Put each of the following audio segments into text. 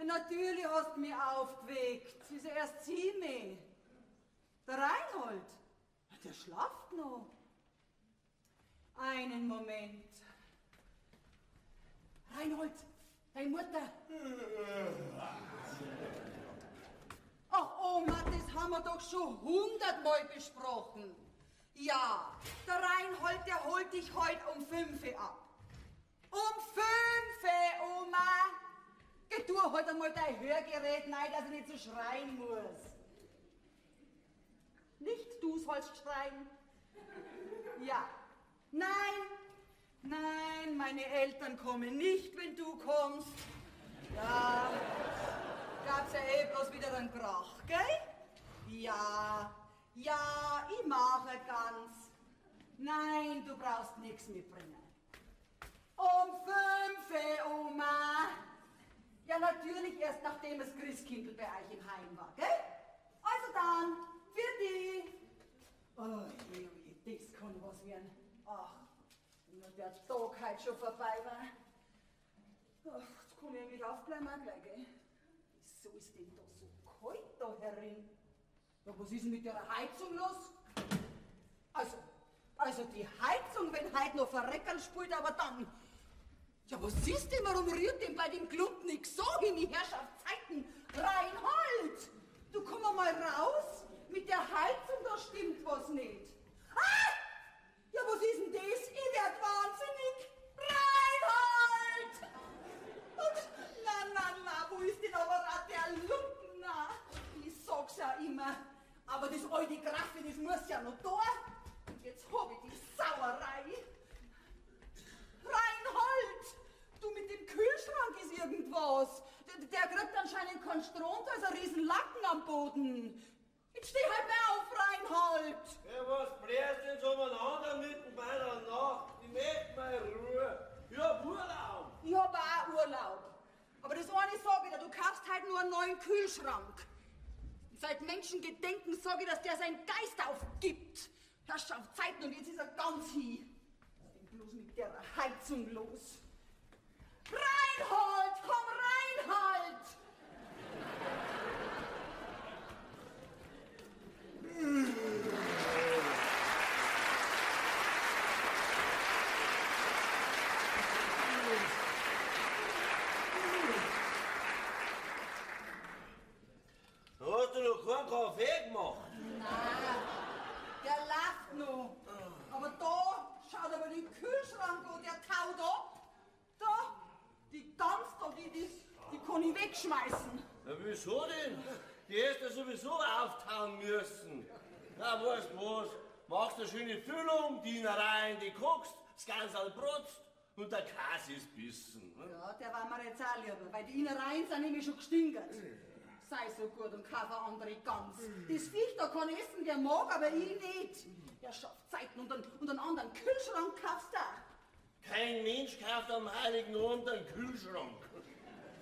Natürlich hast du mich aufgeweckt. Es ist ja erst 7. Der Reinhold, der schlaft noch. Einen Moment. Reinhold, deine Mutter. Ach Oma, das haben wir doch schon 100-mal besprochen. Ja, der Reinhold, der holt dich heute um 5 ab. Um 5, Oma! Geh du halt einmal dein Hörgerät rein, dass ich nicht so schreien muss. Nicht du sollst schreien. Ja. Nein, nein, meine Eltern kommen nicht, wenn du kommst. Ja, gab's ja eh bloß wieder einen Krach, gell? Ja, ja, ich mache ganz. Nein, du brauchst nichts mitbringen. Um 5, Oma. Ja, natürlich erst nachdem das Christkindl bei euch im Heim war, gell? Also dann, für die. Oh, je, oh je, das kann was werden. Ach, wenn nur der Tag heute schon vorbei war. Ach, jetzt kann ich eigentlich aufbleiben auch gleich, gell? Wieso ist denn da so kalt da herin? Ja, was ist denn mit der Heizung los? Also die Heizung, wenn heute noch verreckern spielt, aber dann... Ja, was ist denn? Warum rührt denn bei dem Klump nix so in die Herrschaftszeiten? Reinhold! Du komm mal raus! Mit der Heizung, da stimmt was nicht. Ah! Ja, was ist denn das? Ich werd wahnsinnig! Reinhold! Und, na, na, na, wo ist denn aber auch der Lumpen? Na, ich sag's ja immer. Aber das alte Graffe, das muss ja noch da. Und jetzt hab ich die Sauerei. Reinhold! Du, mit dem Kühlschrank ist irgendwas. Der kriegt anscheinend keinen Strom, da ist ein riesen Lacken am Boden. Jetzt steh halt mal auf, Reinhold! Ja, was blärst denn so umeinander mitten bei der Nacht? Ich möchte meine Ruhe. Ich hab Urlaub. Ich hab auch Urlaub. Aber das eine sag ich dir, du kaufst halt nur einen neuen Kühlschrank. Und seit Menschengedenken sag ich, dass der seinen Geist aufgibt. Herrschaftszeiten und jetzt ist er ganz hin. Was ist denn bloß mit der Heizung los? Reinhold, komm, Reinhold! Hast du noch keinen Kaffee gemacht? Nein, der läuft noch. Aber da schaut aber den Kühlschrank an, der taut ab. Da, die Gans da, die kann ich wegschmeißen. Na, wieso denn? Die hättest du sowieso auftauen müssen. Na, weißt du was? Machst eine schöne Füllung, die rein, die kochst, das Ganze brotzt und der Käse ist bissen. Ne? Ja, der war mir jetzt auch lieber, weil die Innereien sind nämlich schon gestinkert. Sei so gut und kauf eine andere Gans. Das Viech da kann essen, wer mag, aber ich nicht. Der schafft Zeiten und einen anderen Kühlschrank kaufst du auch. Kein Mensch kauft am Heiligen Abend einen Kühlschrank.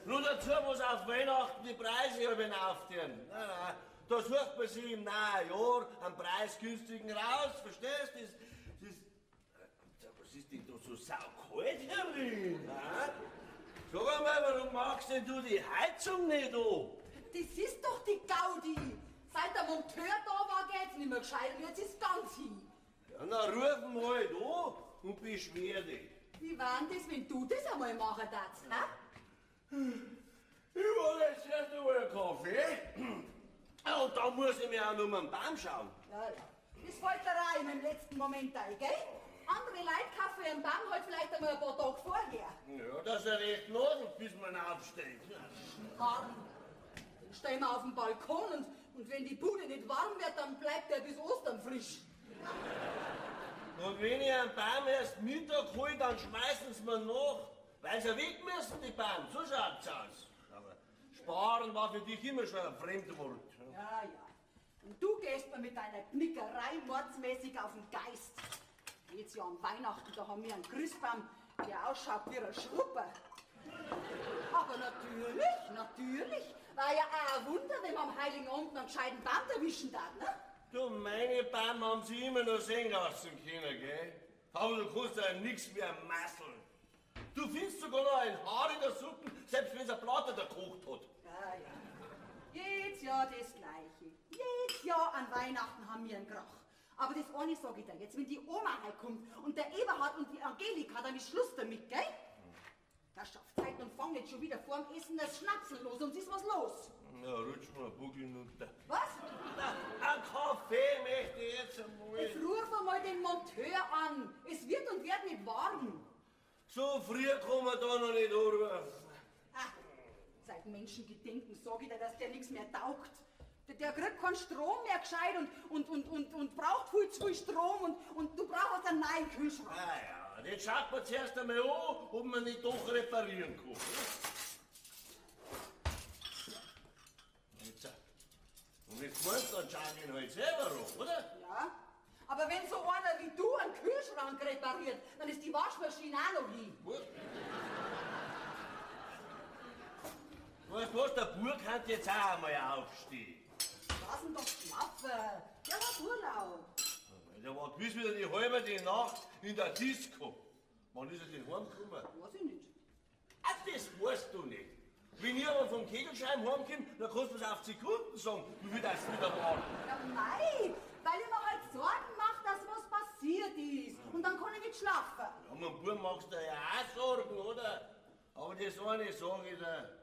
Nur dazu, was auf Weihnachten die Preise haben auftun. Nein, nein, da sucht man sich im neuen Jahr einen preisgünstigen raus, verstehst du? Was ist denn da so saukalt herin? Nein? Sag einmal, warum machst denn du die Heizung nicht an? Das ist doch die Gaudi. Seit der Monteur da war, geht's nicht mehr gescheit und jetzt ist ganz hin. Ja, na ruf ihn halt an und beschwer dich. Wie war denn das, wenn du das einmal machen darfst, hä? Ich will jetzt erst einmal einen Kaffee. Und dann muss ich mir auch noch um den Baum schauen. Ja, ja. Das fällt dir auch immer im letzten Moment ein, gell? Andere Leute kaufen ihren Baum halt vielleicht einmal ein paar Tage vorher. Ja, das ist ja recht nadelt, bis man aufsteht. Schmarrn. Dann stehen wir auf dem Balkon Und wenn die Bude nicht warm wird, dann bleibt er bis Ostern frisch. Und wenn ich einen Baum erst Mittag hole, dann schmeißen sie mir nach, weil sie weg müssen, die Baum. So schaut's aus. Aber sparen war für dich immer schon ein Fremdwort. Ja, ja. Und du gehst mir mit deiner Knickerei mordsmäßig auf den Geist. Jetzt ja an Weihnachten, da haben wir einen Christbaum, der ausschaut wie ein Schrupper. Aber natürlich, natürlich. War ja auch ein Wunder, wenn man am Heiligen Abend einen gescheiten Baum erwischen darf, ne? Du, meine Baum haben sie immer noch sehen lassen können, gell? Aber du kannst ja nichts mehr masseln. Du findest sogar noch ein Haar in der Suppe, selbst wenn es eine Platte da gekocht hat. Ja, ja. Jedes Jahr das Gleiche. Jedes Jahr an Weihnachten haben wir einen Krach. Aber das eine sag ich dir jetzt, wenn die Oma heimkommt und der Eberhard und die Angelika, dann ist Schluss damit, gell? Herrschaftszeiten und fang nicht schon wieder vorm Essen das Schnapsel los und ist was los. Na, rutsch mal ein Buckel runter. Was? Na, einen Kaffee möchte ich jetzt einmal. Jetzt ruf einmal den Monteur an. Es wird und wird nicht warm. So früh kommen wir da noch nicht durch. Ach, seit Menschengedenken sag ich dir, dass der nichts mehr taugt. Der kriegt keinen Strom mehr gescheit und braucht viel zu viel Strom und du brauchst einen neuen Kühlschrank. Ah ja, jetzt schaut man zuerst einmal an, ob man nicht doch reparieren kann. Jetzt, und jetzt meinst du, dann schau ich ihn halt selber an, oder? Ja, aber wenn so einer wie du einen Kühlschrank repariert, dann ist die Waschmaschine auch noch hin. Was? Weißt du was, der Bub kann jetzt auch einmal aufstehen. Lass ihn doch schlafen. Der hat Urlaub. Der war gewiss wieder die halbe die Nacht in der Disco. Wann ist er denn heimgekommen? Weiß ich nicht. Ach, das weißt du nicht. Wenn ich aber vom Kegelscheiben heimkomme, dann kannst du es auf Sekunden sagen, wie viel das wieder war. Ja, mei, weil ich mir halt Sorgen mache, dass was passiert ist. Und dann kann ich nicht schlafen. Ja, mein Bub machst du ja auch Sorgen, oder? Aber das eine sage ich dir.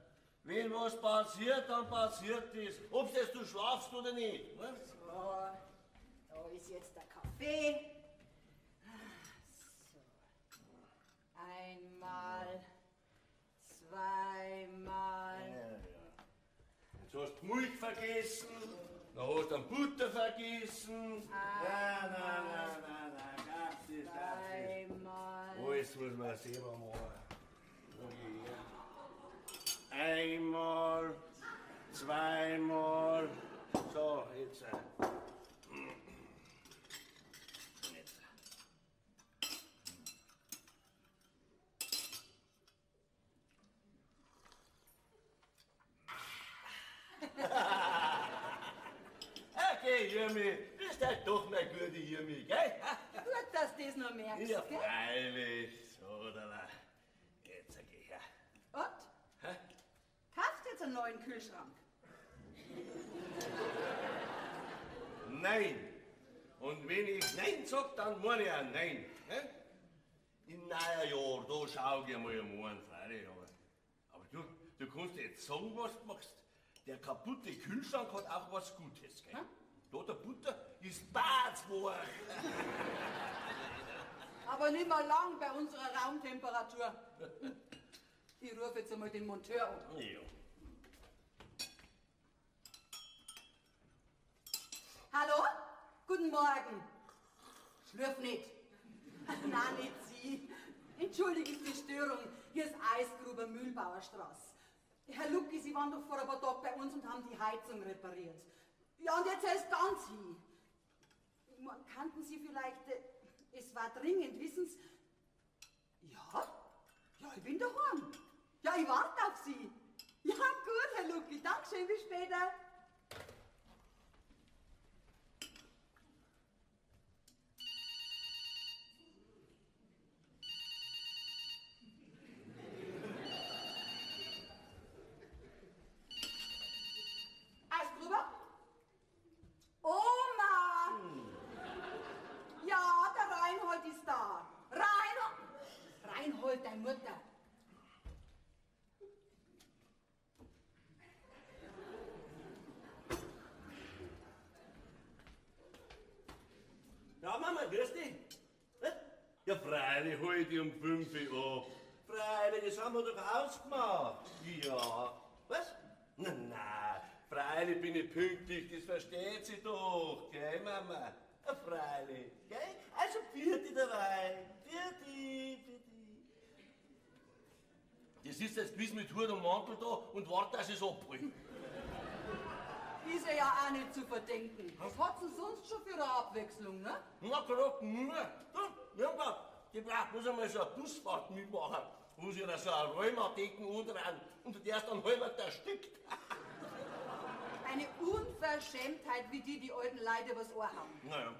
Wenn was passiert, dann passiert das. Ob das du schlafst oder nicht. Weißt? So, da ist jetzt der Kaffee. So. Einmal, zweimal. Ja, ja. Jetzt hast du Milch vergessen, dann hast du Butter vergessen. Nein, nein, nein, nein, nein, gab's das, gab's das. Alles muss man selber machen. Einmal, zweimal, so, jetzt. Jetzt. Okay, Irmi, bist halt doch meine gute Irmi, gell? Gut, dass du das noch merkst, ja, gell? Freilich, so, da. Jetzt geh her. Und? Hä? Kaufst jetzt einen neuen Kühlschrank? Nein. Und wenn ich Nein sag, dann meine ich auch Nein. Hä? Im neuen Jahr, da schau ich einmal um einen, freilich. Aber du kannst jetzt sagen, was du machst. Der kaputte Kühlschrank hat auch was Gutes, gell? Hm? Da der Butter ist badswarm. Aber nicht mehr lang bei unserer Raumtemperatur. Ich rufe jetzt einmal den Monteur an. Ja. Hallo? Guten Morgen. Schlürf nicht. Nein, nicht Sie. Entschuldigen Sie die Störung. Hier ist Eisgruber Mühlbauerstraße. Herr Lucki, Sie waren doch vor ein paar Tagen bei uns und haben die Heizung repariert. Ja, und jetzt ist ganz hin. Kannten Sie vielleicht, es war dringend, wissen Sie? Ja, ja, ich bin daheim. Ja, ich warte auf Sie. Ja, gut, Herr Lucki, Dankeschön, bis später. Eisgruber? Oma! Ja, der Reinhold ist da. Reinhold, deine Mutter. Ja, Mama, grüß dich. Ja, freilich hol ich dich um 5 Uhr ab. Freilich, das haben wir doch ausgemacht. Ja. Was? Na, na, Freilich bin ich pünktlich, das versteht sie doch, gell, Mama? Ja, freilich, gell? Also, vierte dabei. Vierte, vierte. Das ist jetzt gewiss mit Hut und Mantel da und wart, dass ich's abhol. Ist er ja auch nicht zu verdenken. Was hat's denn sonst schon für eine Abwechslung, ne? Na, grad nur. Ja, die braucht bloß einmal so eine Busfahrt mitmachen, wo sie da so eine Rheumadecken umdrehen und der ist dann halb erstickt. Eine Unverschämtheit, wie die alten Leute was Ohr haben. Naja.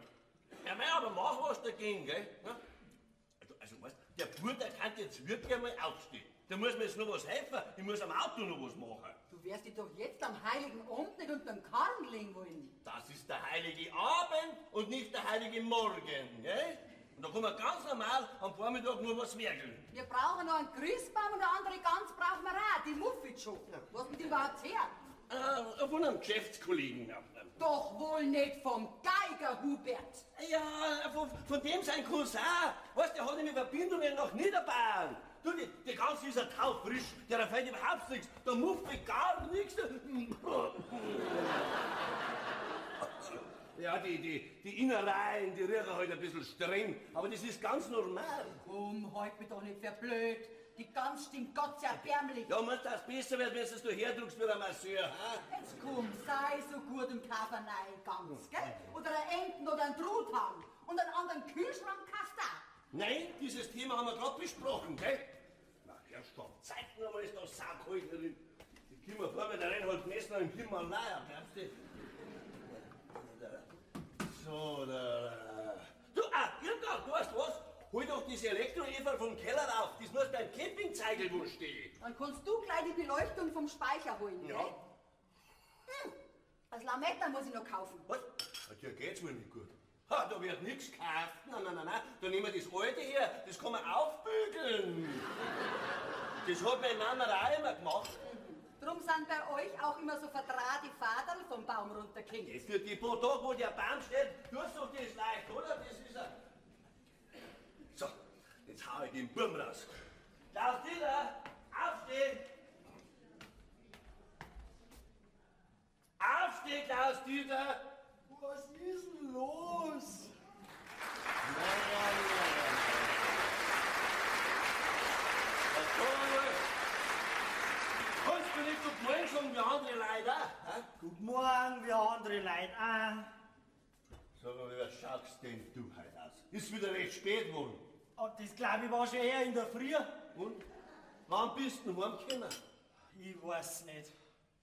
Ja, mei, aber mach was dagegen, gell? Ja? Also, weißt, der Bub, der kann jetzt wirklich einmal aufstehen. Der muss mir jetzt noch was helfen. Ich muss am Auto noch was machen. Du wirst dich doch jetzt am Heiligen Abend nicht unter den Karren legen wollen. Das ist der Heilige Abend und nicht der Heilige Morgen, gell? Und da kann man ganz normal am Vormittag nur was werkeln. Wir brauchen noch einen Christbaum und eine andere Gans brauchen wir auch. Die muffelt schon. Ja. Was denn die überhaupt her? Von einem Geschäftskollegen. Doch wohl nicht vom Geiger Hubert. Ja, von dem sein Cousin. Weißt du, der hat nämlich Verbindungen nach Niederbayern. Du, die Gans ist ja taufrisch, der fällt überhaupt nichts. Da muffelt gar nichts. Ja, die Innereien, die riechen halt ein bisschen streng, aber das ist ganz normal. Komm, halt mich doch nicht für blöd. Die Gans stinkt Gott sehr erbärmlich. Ja, meinst du, dass es besser wird, wenn du es du herdruckst wie ein Masseur, ha? Jetzt komm, sei so gut und kauf eine neue Gans, gell? Oder einen Enten oder einen Truthahn. Und einen anderen Kühlschrank kaufst du auch. Nein, dieses Thema haben wir gerade besprochen, gell? Na, Herrschaft, zeig mir mal, ist da saukalt drin. Ich komm mir vor wie der Reinhold Messner im Himalaya, glaubst du? So, da. Du, Irmgard, du weißt was? Hol doch diese Elektro-Eva vom Keller auf. Das muss beim Campingzeigel wo stehen. Dann kannst du gleich die Beleuchtung vom Speicher holen, ja. Gell? Hm. Das Lametta muss ich noch kaufen. Was? Ja, dir geht's wohl nicht gut. Ha, da wird nichts gekauft. Nein, nein, nein, nein. Da nehmen wir das alte her. Das kann man aufbügeln. Das hat meine Mama auch immer gemacht. Drum sind bei euch auch immer so verdrahte Faderl vom Baum runtergehängt. Für die paar Tage, wo der Baum steht, tust du das leicht, oder? Das ist ein... So, jetzt hau ich den Burm raus. Klaus Dieter, aufstehen! Aufstehen, Klaus Dieter! Was ist denn los? Nein, nein, nein. Kannst du nicht guten Morgen sagen wie andere Leute auch? Hä? Guten Morgen wie andere Leute auch. Sag mal, wie schaust denn du heute aus? Ist wieder recht spät geworden. Oh, das glaube ich war schon eher in der Früh. Und? Wann bist du denn heimgekommen? Ich weiß nicht.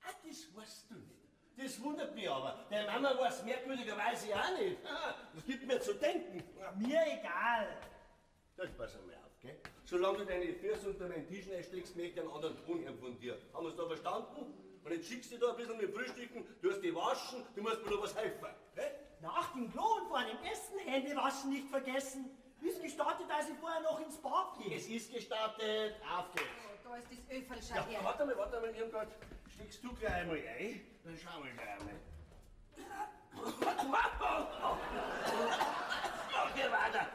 Ah, das weißt du nicht. Das wundert mich aber. Deine Mama weiß merkwürdigerweise auch nicht. Das gibt mir zu denken. Mir egal. Das pass einmal auf, gell? Solange du deine Füße unter meinen Tisch reinsteckst, möchte ich einen anderen Ton hören von dir. Haben wir's da verstanden? Und jetzt schickst du dich da ein bisschen mit Frühstücken, du hast die waschen, du musst mir noch was helfen. Gell? Nach dem Klo und vor dem Essen, Hände waschen nicht vergessen. Ist gestattet, dass ich vorher noch ins Bad gehe? Es ist gestattet, auf geht's. Oh, da ist das Öferl schon ja, her. Warte mal, Irmgard. Steckst du gleich einmal ein? Dann schauen wir gleich einmal. Ach, geh weiter.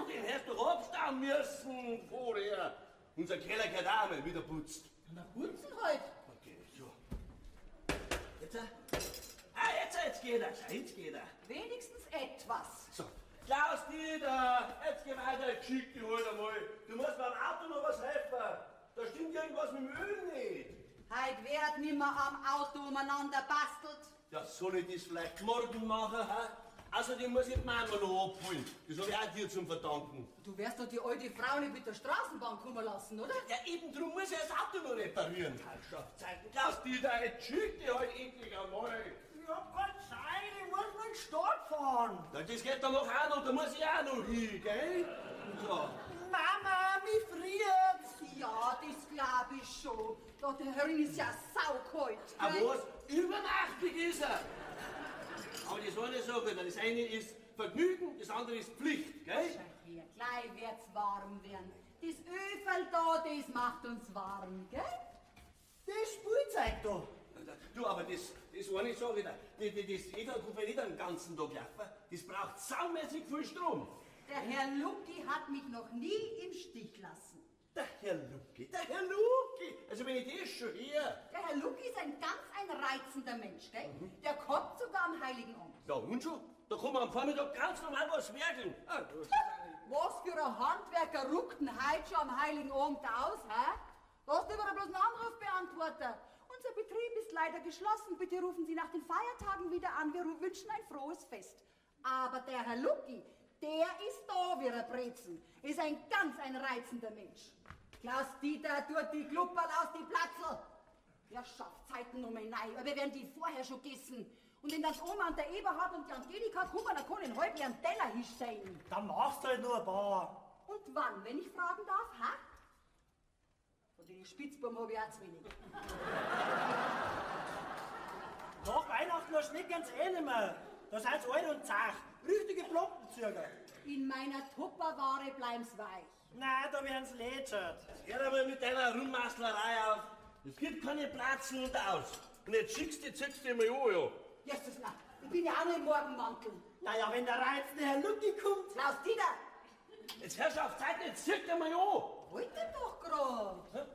Den hast du abstauen müssen vorher. Unser Keller gehört auch einmal wieder putzt. Na, putzen halt. Okay, so. Jetzt? Ah, jetzt geht er. Jetzt geht er. Wenigstens etwas. So. Klaus Dieter, jetzt geh weiter, jetzt schick dich halt einmal. Du musst beim Auto noch was helfen. Da stimmt irgendwas mit dem Öl nicht. Heut wird nimmer am Auto umeinander bastelt. Ja, soll ich das vielleicht morgen machen, hä? Außerdem muss ich die Mama noch abholen. Das hab ich auch dir zum Verdanken. Du wirst doch die alte Frau nicht mit der Straßenbahn kommen lassen, oder? Ja, eben drum muss ich das Auto noch reparieren. Herrschaftszeiten. Klaus Dieter, jetzt schick dich halt endlich einmal. Ich hab keine Zeit, ich muss noch in die Stadt fahren. Na, das geht dann noch auch noch, da muss ich auch noch hin, gell? So. Mama, mich friert's. Ja, das glaub ich schon. Doch, der Herrin ist ja saukalt. Aber was? Übernachtig ist er. Aber das eine Sache, das eine ist Vergnügen, das andere ist Pflicht, gell? Schau her, gleich wird's warm werden. Das Öferl da, das macht uns warm, gell? Das Spielzeug da. Du, aber das eine sage ich dir, das Everl kann nicht den ganzen Tag laufen. Das braucht saumäßig viel Strom. Der Herr Lucki hat mich noch nie im Stich lassen. Der Herr Lucki, der Herr Lucki. Also wenn ich das schon höre. Der Herr Lucki ist ein ganz ein reizender Mensch, gell? Mhm. Der kommt sogar am Heiligen Abend. Ja, und schon? Da kann man am Vormittag ganz normal was werkeln. Ah, was für ein Handwerker ruckt denn heute schon am Heiligen Abend aus, hä? Da hast du aber bloß einen Anrufbeantworter. Unser Betrieb ist leider geschlossen. Bitte rufen Sie nach den Feiertagen wieder an. Wir wünschen ein frohes Fest. Aber der Herr Lucki, der ist da wie ein Brezen. Ist ein ganz ein reizender Mensch. Klaus Dieter tut die Klupperl aus die Platzl. Der schafft Zeiten noch mal rein, aber wir werden die vorher schon gegessen. Und wenn dann Oma und der Eberhard und die Angelika kommen, dann kann ich einen halben Teller hinstellen. Dann machst du halt nur ein paar. Und wann, wenn ich fragen darf, ha? Von den Spitzbuben habe ich auch zu wenig. Nach Weihnachten schmecken's eh nicht mehr. Da sind's alt und zach. Richtige Plompenzüger. In meiner Tupperware bleiben's weich. Nein, da werden's lätschert. Hör einmal mit deiner Rummaslerei auf. Es gibt keine Platzen und aus. Und jetzt schickst du, ziehst du mal an, ja. Jesus, na, ich bin ja auch noch im Morgenmantel. Naja, wenn der reizende Herr Lucki kommt. Klaus Dieter! Jetzt hörst du auf Zeit, jetzt zieh dich mal an. Wollte doch grad.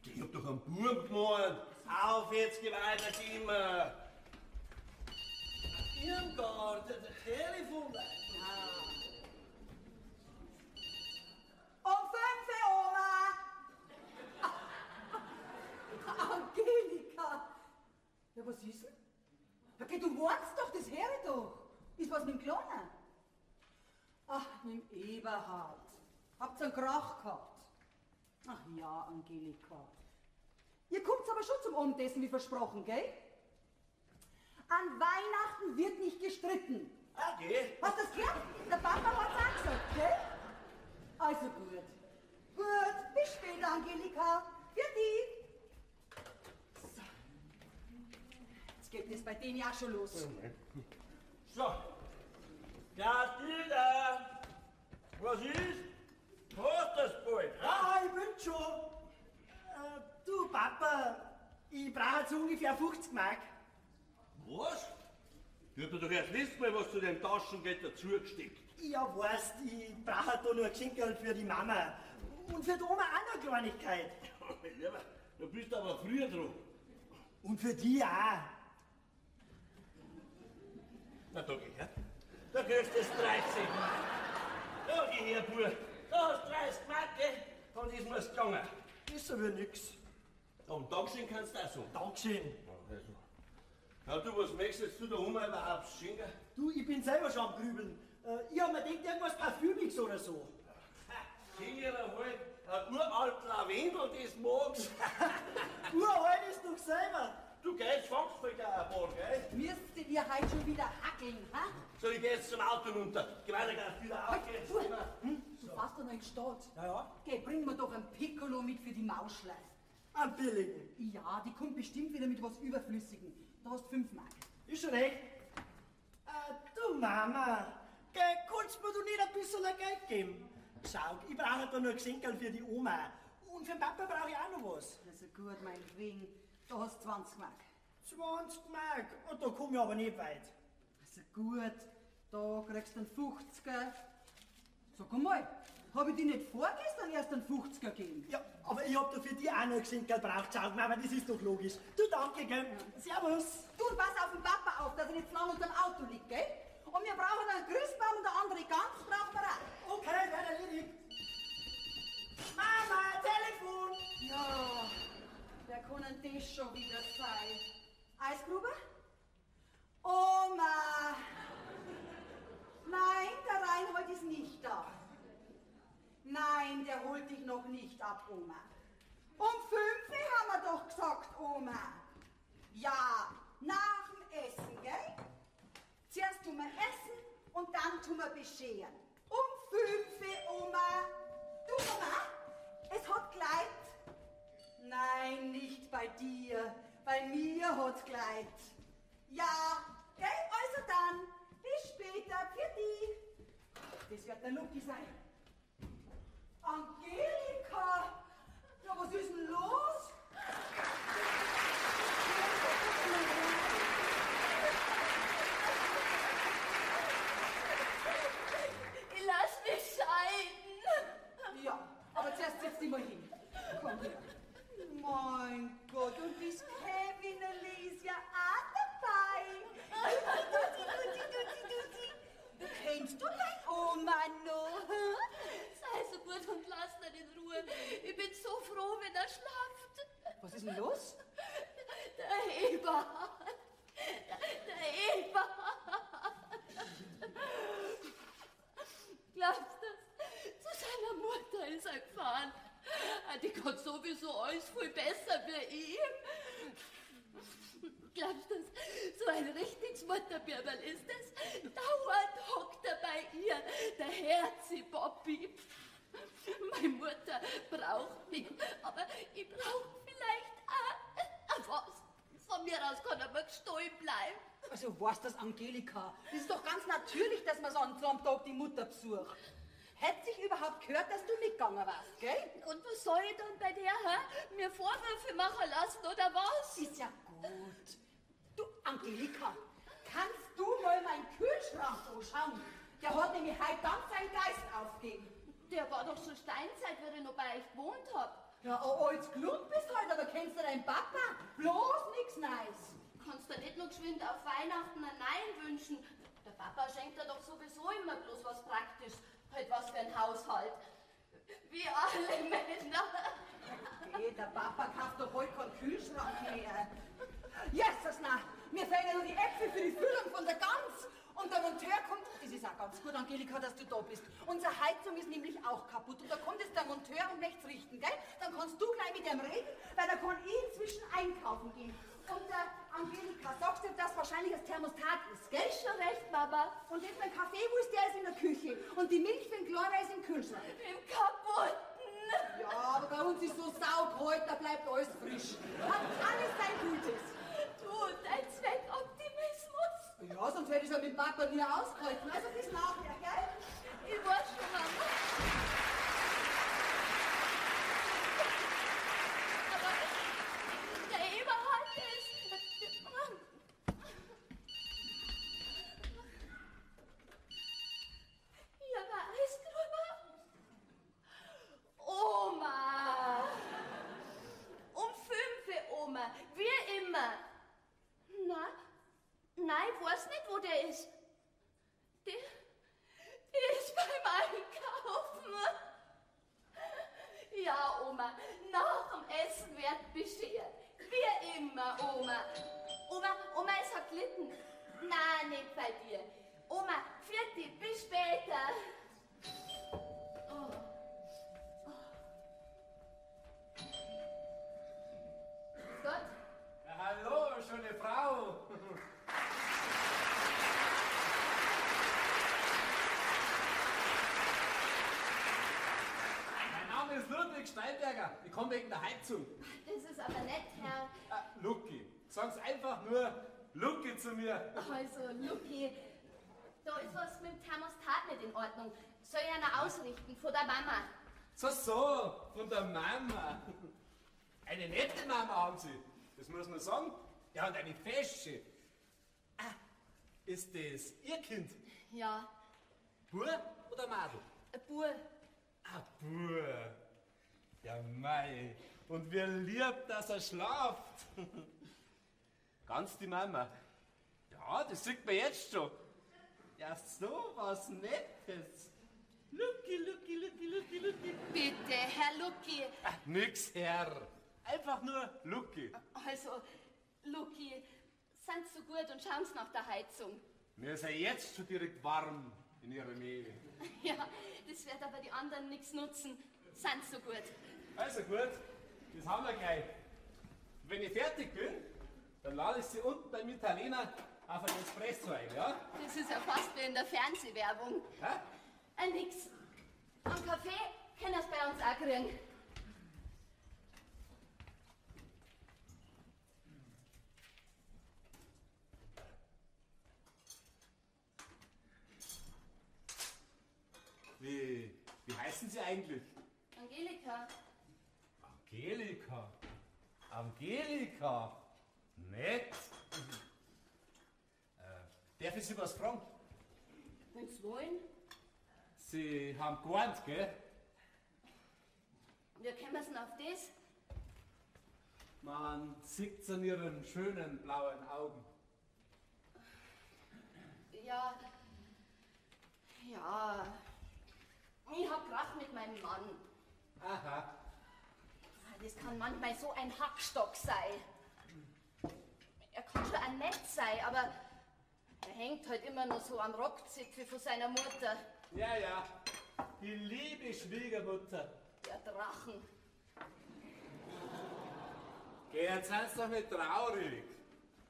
Ich hab doch einen Bub gemeint. Auf, jetzt geh weiter, immer. Irmgard, der Telefon. Ja. Um 5 Uhr, Oma. Angelika. Ja, was ist denn? Okay, du wartest doch, das höre ich doch. Ist was mit dem Kleinen? Ach, mit dem Eberhard. Habt's einen Krach gehabt? Ach ja, Angelika. Ihr kommt's aber schon zum Abendessen, wie versprochen, gell? An Weihnachten wird nicht gestritten. Okay. Hast du das gehört? Der Papa hat's auch gesagt, gell? Also gut. Gut, bis später, Angelika. Für die. So. Jetzt geht es bei denen ja schon los. So. Ja, Dieter. Was ist? Hast das bald? Ja, ich bin schon. Du, Papa, ich brauche jetzt ungefähr 50 Mark. Was? Du hast mir doch erst letztes Mal was zu dem Taschengeld dazugesteckt. Ja, weißt, ich brauche da nur ein Geschenkerl für die Mama. Und für die Oma auch noch eine Kleinigkeit. Mein Lieber, du bist aber früher dran. Und für die auch. Na, da geh her. Da kriegst du das 30 Mark. Da geh her, Bub. Da hast du 30 Mark, gell? Und ist mir's gegangen. Ist aber nix. Und Dankeschön kannst du auch sagen. Dankeschön. Also. Na du, was möchtest du da Oma überhaupt schenken? Du, ich bin selber schon am Grübeln. Ich hab mir gedacht, irgendwas Parfümiges oder so. Sicher halt, ein uralt Lavendel, das magst. Uralt ist doch selber. Du gehst, fangst vielleicht auch ein paar, gell? Müsstet ihr heute schon wieder hackeln, ha? So, ich geh jetzt zum Auto runter. Geh weiter, gleich wieder auf. Halt, du, du fährst doch noch in die Stadt. Ja, ja. Geh, bring mir doch ein Piccolo mit für die Mauschlein. Einen billigen? Ja, die kommt bestimmt wieder mit was Überflüssigem. Da hast 5 Mark. Ist schon recht. Du Mama, gell, kannst mir du nicht ein bisschen Geld geben? Schau, ich brauche da nur ein Geschenkerl für die Oma. Und für den Papa brauche ich auch noch was. Also gut, meinetwegen. Da hast du 20 Mark. 20 Mark? Und da komme ich aber nicht weit. Also gut, da kriegst du einen 50er. Sag einmal, hab ich dir nicht vorgestern erst einen 50er gegeben? Ja, aber ich hab da für die auch noch ein Geschenkerl gebraucht. Schau, Mama, das ist doch logisch. Du, danke, gell? Servus. Du, und pass auf den Papa auf, dass er nicht zu lange unter dem Auto liegt, gell? Und wir brauchen einen Christbaum und eine andere Gans brauchen wir auch. Okay, werd erledigt. Mama, Telefon! Ja, wer kann denn das schon wieder sein? Eisgrube? Oma! Nein, der Reinhold ist nicht da. Nein, der holt dich noch nicht ab, Oma. Um 5 haben wir doch gesagt, Oma. Ja, nach dem Essen, gell? Zuerst tun wir essen und dann tun wir bescheren. Um 5, Oma. Du, Oma, es hat Kleid. Nein, nicht bei dir. Bei mir hat's Kleid. Ja, gell? Also dann, bis später, für die. Das wird der Lucky sein. Angelika! Ja, was ist denn los? Ich lass mich scheiden. Ja, aber zuerst setz dich mal hin. ist denn los? Der Eberhard. Der Eberhard. Glaubst du das? Zu seiner Mutter ist er gefahren. Die kann sowieso alles viel besser wie ich. Glaubst du das? So ein richtiges Mutterbirberl ist das. Dauernd hockt er bei ihr, der Herzi Bobby. Meine Mutter braucht mich, aber ich brauche vielleicht auch was. Von mir aus kann er mir gestohlen bleiben. Also weißt das, Angelika? Das ist doch ganz natürlich, dass man so am Tag die Mutter besucht. Hätte sich überhaupt gehört, dass du mitgegangen warst, gell? Und was soll ich dann bei der, hä? Mir Vorwürfe machen lassen, oder was? Ist ja gut. Du, Angelika, kannst du mal meinen Kühlschrank anschauen? Der hat nämlich heute ganz seinen Geist aufgegeben. Der war doch schon Steinzeit, wie ich noch bei euch gewohnt hab. Ja, ein altes Klump bist halt, aber kennst du deinen Papa? Bloß nix Neues. Kannst du nicht noch geschwind auf Weihnachten ein Nein wünschen? Der Papa schenkt dir doch sowieso immer bloß was Praktisches. Halt was für ein Haushalt. Wie alle Männer. Okay, der Papa kauft doch heute keinen Kühlschrank mehr. Jesus, na, mir fehlen ja nur die Äpfel für die Füllung von der Gans. Und der Monteur kommt, das ist auch ganz gut, Angelika, dass du da bist. Unsere Heizung ist nämlich auch kaputt. Und da kommt jetzt der Monteur und möcht's richten, gell? Dann kannst du gleich mit dem reden, weil da kann ich inzwischen einkaufen gehen. Und Angelika, sagst du, dass wahrscheinlich das Thermostat ist, gell? Ist schon recht, Mama. Und jetzt mein Kaffee, wo ist der? Ist in der Küche. Und die Milch für den Chlor ist im Kühlschrank. Im kaputten. Ja, aber bei uns ist so saukalt, da bleibt alles frisch. Hat alles sein Gutes. Du und dein Zweckoptimismus. Ja, sonst hätte ich ja mit Papa nie ausgehalten. Also bis nachher, gell? Ich weiß schon, Mama. Aber der Eberhard ist... Ja, war Eisgruber. Oma! Um 5, Oma, wie immer. Na? Nein, ich weiß nicht, wo der ist. Der ist beim Einkaufen. Ja, Oma, nach dem Essen wird beschert. Wie immer, Oma. Oma, es hat gelitten. Nein, nicht bei dir. Oma, vierte, bis später. Oh. Oh. Grüß Gott. Ja, hallo, schöne Frau. Mein Name ist Ludwig Steinberger. Ich komme wegen der Heizung. Das ist aber nett, Herr. Lucky. Sagen's einfach nur Lucky zu mir. Also, Lucky, da ist was mit dem Thermostat nicht in Ordnung. Soll ich einer ausrichten von der Mama? So, so, von der Mama. Eine nette Mama haben Sie. Das muss man sagen. Ja, und eine fesche. Ah, ist das Ihr Kind? Ja. Bub oder Madel? Ein Bub. Ah, Bub. Ja, mei. Und wie lieb, dass er schlaft. Ganz die Mama. Ja, das sieht man jetzt schon. Ja, so was Nettes. Lucky, Lucky, Lucky, Lucky, Lucky. Bitte, Herr Lucky. Ach, nix, Herr. Einfach nur Lucky. Also, Lucky, sind so gut und schauen Sie nach der Heizung. Mir ist ja jetzt schon direkt warm in Ihrer Nähe. Ja, das wird aber die anderen nichts nutzen. Sind so gut. Also gut, das haben wir gleich. Wenn ich fertig bin, dann lade ich Sie unten beim Italiener auf einen Espresso ein, ja? Das ist ja fast wie in der Fernsehwerbung. Hä? Nix. Am Kaffee können Sie bei uns auch kriegen. Wie heißen Sie eigentlich? Angelika. Angelika? Angelika? Nett. Darf ich Sie was fragen? Wenn Sie wollen. Sie haben gewarnt, gell? Wie kommen Sie denn auf das? Man sieht's an Ihren schönen blauen Augen. Ja. Ja. Ich hab Krach mit meinem Mann. Aha. Das kann manchmal so ein Hackstock sein. Er kann schon auch nett sein, aber er hängt halt immer noch so am Rockzipfel von seiner Mutter. Ja, ja, die liebe Schwiegermutter. Der Drachen. Geh, jetzt seien Sie doch nicht traurig.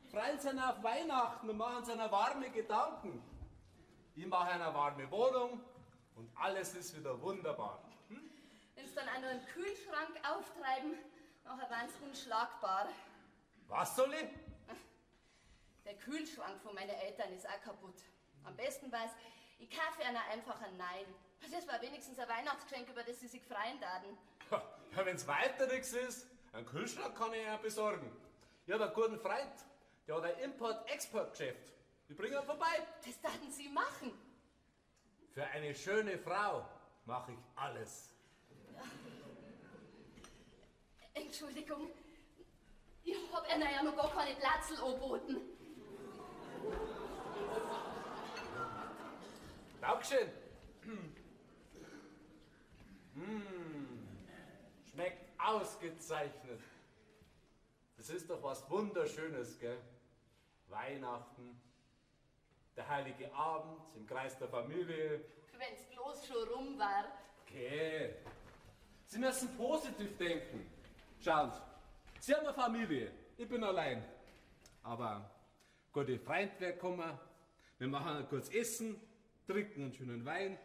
Freuen Sie sich auf Weihnachten und machen Sie sich warme Gedanken. Ich mache eine warme Wohnung und alles ist wieder wunderbar. Hm? Wenn Sie dann auch noch einen Kühlschrank auftreiben, nachher waren Sie unschlagbar. Was soll ich? Der Kühlschrank von meinen Eltern ist auch kaputt. Am besten war's, ich kaufe einer einfach ein Nein. Das war wenigstens ein Weihnachtsgeschenk, über das sie sich freuen taten. Ja, wenn's weiter nichts ist, einen Kühlschrank kann ich ja besorgen. Ich habe einen guten Freund, der hat ein Import-Export-Geschäft. Ich bringe ihn vorbei. Das taten Sie machen. Für eine schöne Frau mache ich alles. Ja. Entschuldigung, ich hab einer ja noch gar keine Platzl angeboten. Dankeschön. Mmh, schmeckt ausgezeichnet. Das ist doch was Wunderschönes, gell? Weihnachten, der heilige Abend im Kreis der Familie. Wenn's bloß schon rum war. Okay. Sie müssen positiv denken. Schauen Sie, Sie haben eine Familie, ich bin allein. Aber gute Freund wird kommen, wir machen ein kurzes Essen, trinken einen schönen Wein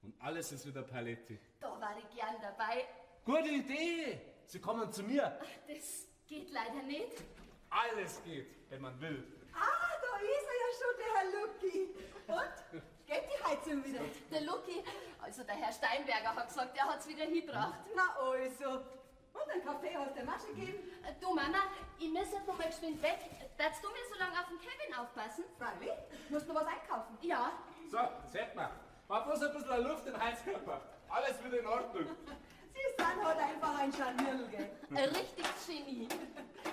und alles ist wieder paletti. Da war ich gern dabei. Gute Idee! Sie kommen zu mir. Das geht leider nicht. Alles geht, wenn man will. Ah, da ist er ja schon, der Herr Lucki. Und? Geht die Heizung wieder? Der Lucki, also der Herr Steinberger hat gesagt, er hat's wieder hingebracht. Na also. Und einen Kaffee hast du Masche gegeben? Du Mama, ich muss jetzt noch mal geschwind weg. Darfst du mir so lange auf den Kevin aufpassen? Freilich. Musst du noch was einkaufen? Ja. So, das hätten wir. War bloß ein bisschen Luft im Heizkörper. Alles wieder in Ordnung. Sie sind halt einfach ein Scharnierl, gell? Ein richtiges Genie.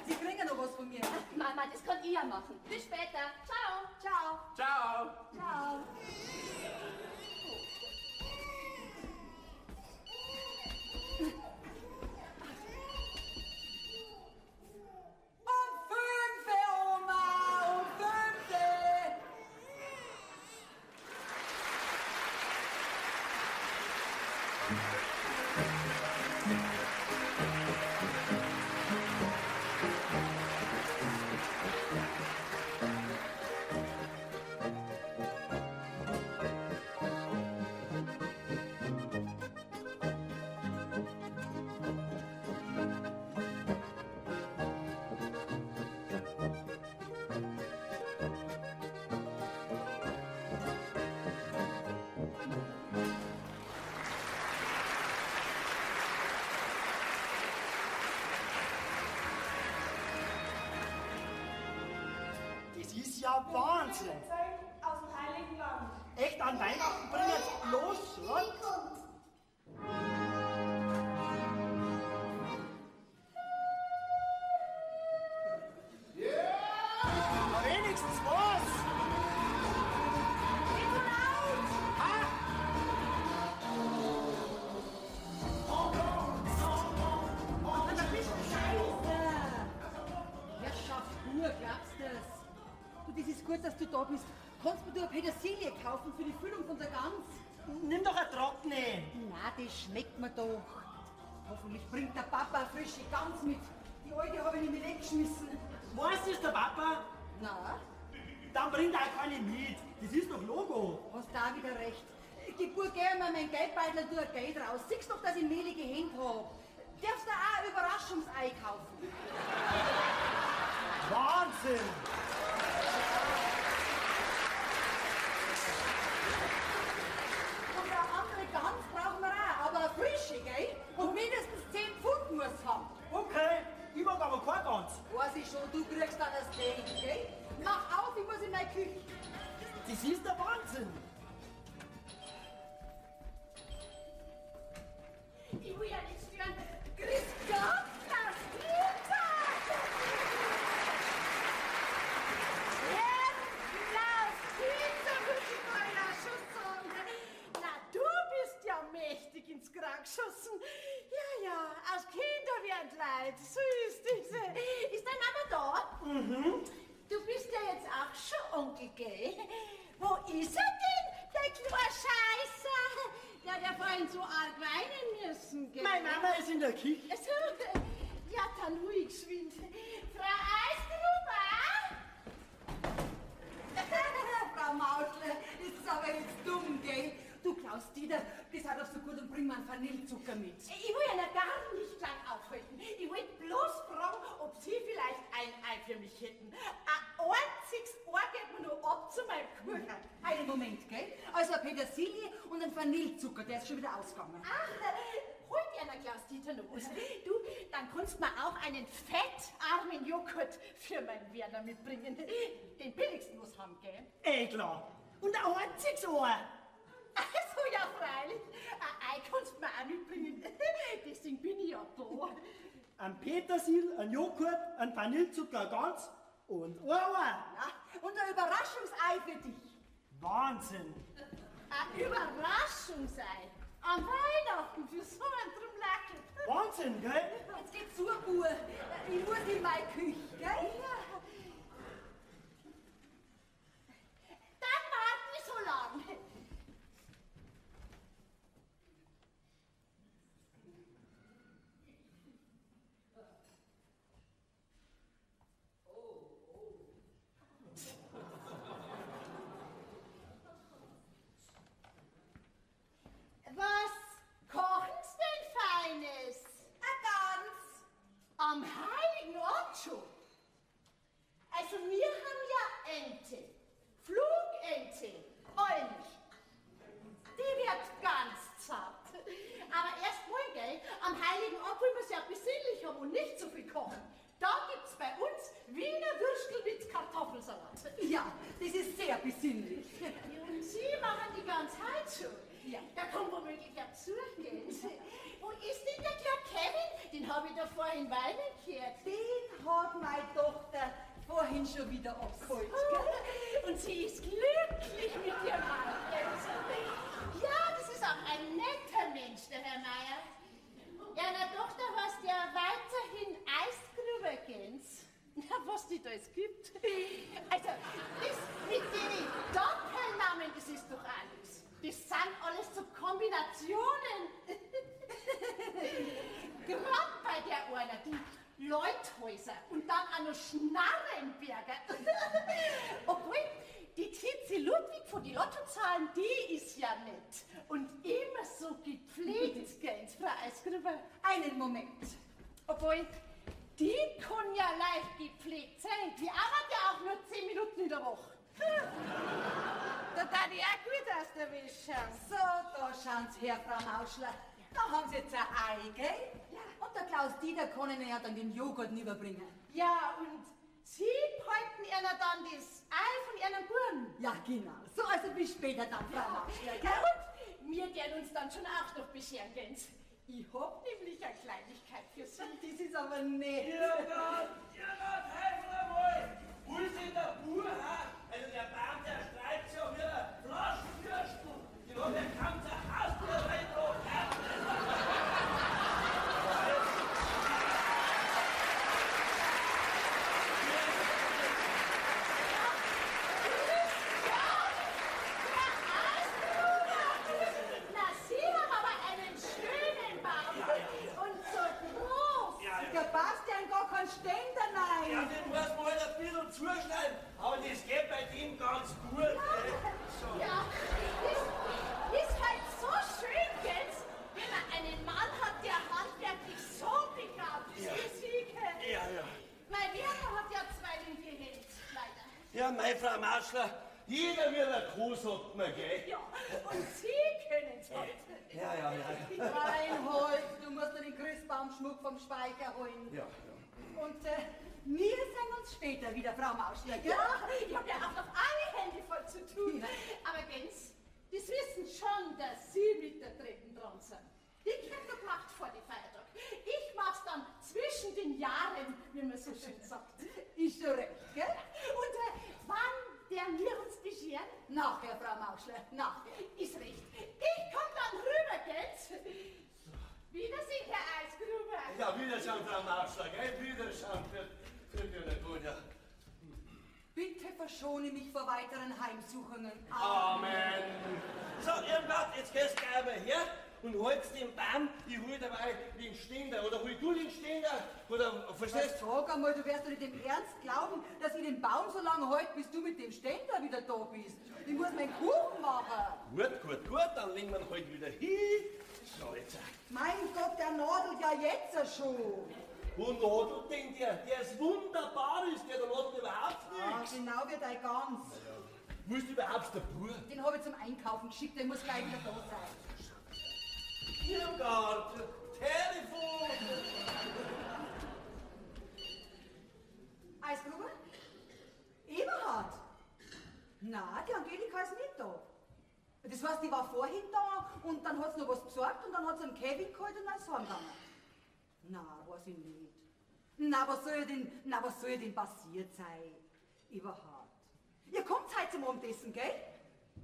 Sie kriegen noch was von mir. Mama, das kann ich ja machen. Bis später. Ciao. Ciao. Ciao. Ciao. Um 5, Oma, um 5. Das ist ja Wahnsinn! Aus dem Heiligen Land. Echt, an Weihnachten bringen sie bloß Schrott? Yeah! Wenigstens was! Nicht so laut! Ha? Aber da bist du Scheiße! Herrschaft, du glaubst das? Du, das ist gut, dass du da bist. Kannst mir du eine Petersilie kaufen für die Füllung von der Gans? Nimm doch eine trockene. Na, das schmeckt mir doch. Hoffentlich bringt der Papa eine frische Gans mit. Die alte habe ich nämlich weggeschmissen. Weiß das der Papa? Na, Dann bringt er auch keine mit. Das ist doch Logo. hast da wieder recht. Gib gut, geh mir mein Geldbeutel und tu ein Geld raus. Siehst doch, dass ich mehlige Hände hab. Darfst du auch ein Überraschungsei kaufen? Wahnsinn! Und eine andere Gans brauchen wir auch, aber eine frische, gell? Und mindestens 10 Pfund muss haben. Okay, ich mag aber keine Gans. Weiß ich schon, du kriegst dann das Geld, gell? Mach auf, ich muss in meine Küche. Das ist der Wahnsinn. Ich will ja nicht stören. Grüß Gott, Klaus Dieter! Herr Klaus Dieter, muss ich mal ja schon sagen. Na, du bist ja mächtig ins Krank geschossen. Ja, ja, aus Kinder werden Zeit. So ist es. Ist deine Mama da? Mhm. Du bist ja jetzt auch schon Onkel, gell? Wo ist er denn, der kleine Scheißer? Der hat ja vorhin so arg weinen müssen, gell? Meine Mama ist in der Küche. Also, ja, dann ruhig geschwind. Frau Eisgruber? Frau Mauschler, das ist aber jetzt dumm, gell? Du, Klaus-Dieter, das hat doch so gut und bring mir einen Vanillezucker mit. Ich will ja noch gar nicht lang aufhalten. Ich wollte bloß fragen, ob Sie vielleicht ein Ei für mich hätten. Ein einziges Ohr geht mir nur ab zu meinem Kuchen. Einen Moment, gell? Also ein Petersilie und ein Vanillezucker, der ist schon wieder ausgegangen. Ach, holt einer Klaus-Dieter noch was. Du, dann kannst du mir auch einen fettarmen Joghurt für meinen Werner mitbringen. Den billigsten muss haben, gell? Eh klar. Und ein einziges Ohr. Also ja, freilich. Ein Ei kannst du mir auch mitbringen. Deswegen bin ich ja da. Ein Petersil, ein Joghurt, ein Vanillezucker ganz und ein Ohr. Ja, und ein Überraschungsei für dich. Wahnsinn. Ein Überraschungsei. Am Weihnachten für so einen Trumlackel. Wahnsinn, gell? Jetzt geht's zu, Bub. Ich muss in meine Küche, gell? Ja. Dann warten wir so lang. Was kochen's denn Feines? Ein Gans. Am Heiligen Abend schon. Also wir haben ja Ente, Flugente, Eulch. Die wird ganz zart. Aber erst morgen, gell? Am Heiligen Abend wollen wir's ja besinnlich haben und nicht so viel kochen. Da gibt's bei uns Wiener Würstel mit Kartoffelsalat. Ja, das ist sehr besinnlich. Und Sie machen die ganz heute schon. Ja. Da kommt womöglich ja Besuch, gell? Wo ist denn der kleine Kevin? Den habe ich da vorhin weinen gehört. Den hat meine Tochter vorhin schon wieder abgeholt. Gell? Und sie ist glücklich mit ihrem Mann. Gell? Ja, das ist auch ein netter Mensch, der Herr Meier. Ja, na Tochter heißt ja weiterhin Eisgruber-Gens. Na, was die da es gibt. Also, das mit den Doppelnamen, das ist doch alles. Das sind alles so Kombinationen. Gerade bei der einer, die Leuthäuser und dann auch noch Schnarrenberger. Obwohl, die Tizi Ludwig von die Lottozahlen, die ist ja nett. Und immer so gepflegt, gell, Frau Eisgruber. Einen Moment. Obwohl, die kann ja leicht gepflegt sein. Die arbeitet ja auch nur 10 Minuten in der Woche. Da tat ich auch gut aus der Wäsche. So, da schauen's her, Frau Mauschler. Da haben Sie jetzt ein Ei, gell? Ja. Und der Klaus-Dieter kann Ihnen ja dann den Joghurt überbringen. Ja, und Sie behalten ihnen dann das Ei von ihren Buben. Ja, genau. So, also bis später dann, Frau Mauschler, gell? Ja, und wir werden uns dann schon auch noch bescheren, gell? Ich hab nämlich eine Kleinigkeit für Sie. Das ist aber nett. Ja Gott, Teufel einmal! Wo ist denn der Bub, ha? Also der Baum, der streikt sich ja wie ein Flaschenfürstel. Den hat der ganze Haus wieder reingebracht. Na, Sie haben aber einen schönen Baum. Und so groß. Der passt ja in gar keinen Ständer rein. Ja, den muss man halt ein bisschen zuschneiden. Aber das geht bei dem ganz gut. So. Ja, das ist halt so schön, gell? Wenn man einen Mann hat, der handwerklich so begabt ist, Ja. wie Sie, gell? Ja, ja. Mein Werner hat ja zwei linke Hände, leider. Ja, meine Frau Mauschler, jeder wird ein Kuh, sagt man, gell? Ja, und Sie können's halt. Ja, ja, ja. Reinhold, du musst noch den Christbaumschmuck vom Speicher holen. Ja, ja. Und wir sehen uns später wieder, Frau Mauschler, gell? Ja, ich hab ja auch noch alle Hände voll zu tun. Aber Gens, das wissen schon, dass Sie mit der Treppe dran sind. Die kriegt noch gemacht vor dem Feiertag. Ich mach's dann zwischen den Jahren, wie man so schön sagt. Ist schon recht, gell? Und wann werden wir uns bescheren? Nachher, Frau Mauschler, nachher. Ist recht. Ich komm dann rüber, Gens. Wiedersehen, Herr Eisgruber. Ja, Wiedersehen. Wiederschauen, Frau Marschler, gell? Wiederschauen für die gut, ja. Bitte verschone mich vor weiteren Heimsuchungen. Amen. So, Irmgard, jetzt gehst du gleich mal her und holst den Baum. Ich hol dabei den Ständer. Oder hol du den Ständer? Oder, verstehst du? Sag einmal, du wirst doch nicht im Ernst glauben, dass ich den Baum so lange halte, bis du mit dem Ständer wieder da bist. Ich muss meinen Kuchen machen. Gut, gut, gut, dann legen wir ihn halt wieder hin. So, jetzt. Mein Gott, der nadelt ja jetzt schon. Wo nadelt denn der? Der ist wunderbar, ist der, der nadelt überhaupt nichts. Ah, genau wie dein Gans. Ja. Wo ist überhaupt der Bub? Den habe ich zum Einkaufen geschickt, der muss gleich wieder da sein. Irmgard, Telefon! Eisgruber? Eberhard? Na, die Angelika ist nicht da. Das heißt, die war vorhin da und dann hat sie noch was besorgt und dann hat sie einen Kevin geholt und dann ist sie heimgegangen. Na, weiß ich nicht. Na, was soll ihr denn passiert sein? Eberhard. Ihr kommt heute zum Abendessen, gell?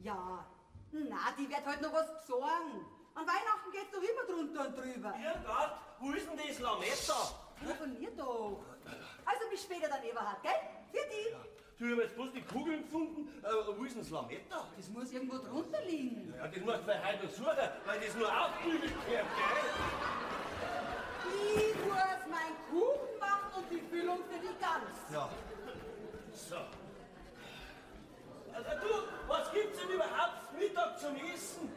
Ja. Na, die wird heute noch was besorgen. An Weihnachten geht's doch immer drunter und drüber. Irmgard, wo ist denn das Lametta? Ja, von mir doch. Also bis später dann, Eberhard, gell? Für dich. Ja. Du, ich hab jetzt bloß die Kugeln gefunden. Wo ist denn das Lametta? Das muss irgendwo drunter liegen. Ja, das musst du vielleicht heute noch suchen, weil das nur aufgebügelt wird, gell? Ich muss meinen Kuchen machen und die Füllung für die Gans. Ja. So. Also du, was gibt's denn überhaupt Mittag zum Essen?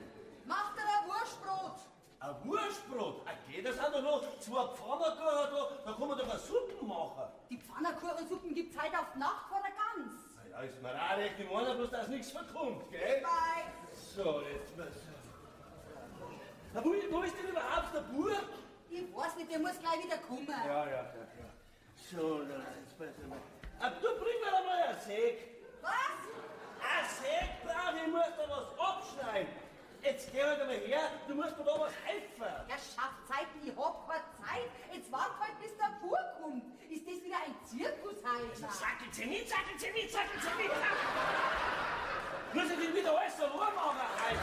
Mach dir ein Wurstbrot. Ein Wurstbrot? Okay, das sind doch noch 2 Pfannkuchen da, da kann man doch eine Suppe machen. Die Pfannkuchensuppen gibt's heute auf die Nacht vor der Gans. Na ja, ist mir auch recht, ich meine bloß, dass nichts verkommt, gell? Bye. So, jetzt mal so. Na, wo ist denn überhaupt der Bub? Ich weiß nicht, der muss gleich wieder kommen. Ja. So, na, jetzt pass mal. Ah, du bring mir doch mal ein Säg. Was? Ein Säg brauche ich, muss da was abschneiden. Jetzt geh halt einmal her, du musst mir da was helfen. Ja, Schaffzeiten, ich hab keine Zeit. Jetzt wart halt, bis der Bub kommt. Ist das wieder ein Zirkus heute? Sackel sie nicht, sackel sie nicht, sackel sie nicht. Muss ich denn wieder alles so warm machen heute?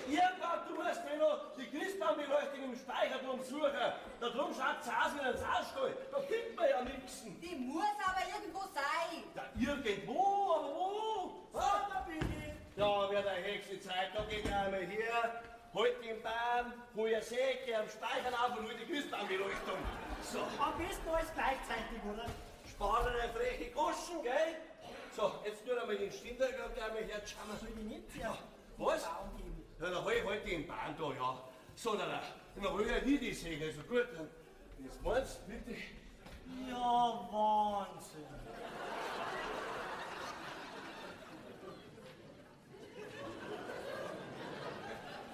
Irmgard, du musst mir noch die Christbaumbeleuchtung im Speicherturm suchen. Da drum schaut's aus wie ein Saustall. Da findet man ja nichts. Die muss aber irgendwo sein. Ja, irgendwo, aber wo? So, da bin ich. Ja, wer der höchste Zeit, da geh ich einmal her, halt den Baum, hol eine Säge am Speicher auf und hol die Christbaumbeleuchtung. So. Am besten alles gleichzeitig, oder? Spar dir eine freche Goschen, gell? So, jetzt nur einmal den Ständer gleich einmal her. Schauen wir. Soll ich nicht? Ja. Was? Ja, dann hol ich halt den Bahn da, ja. So, dann hol ich halt nie die Säge, also gut. Dann, das meinst du, bitte? Ja, Wahnsinn.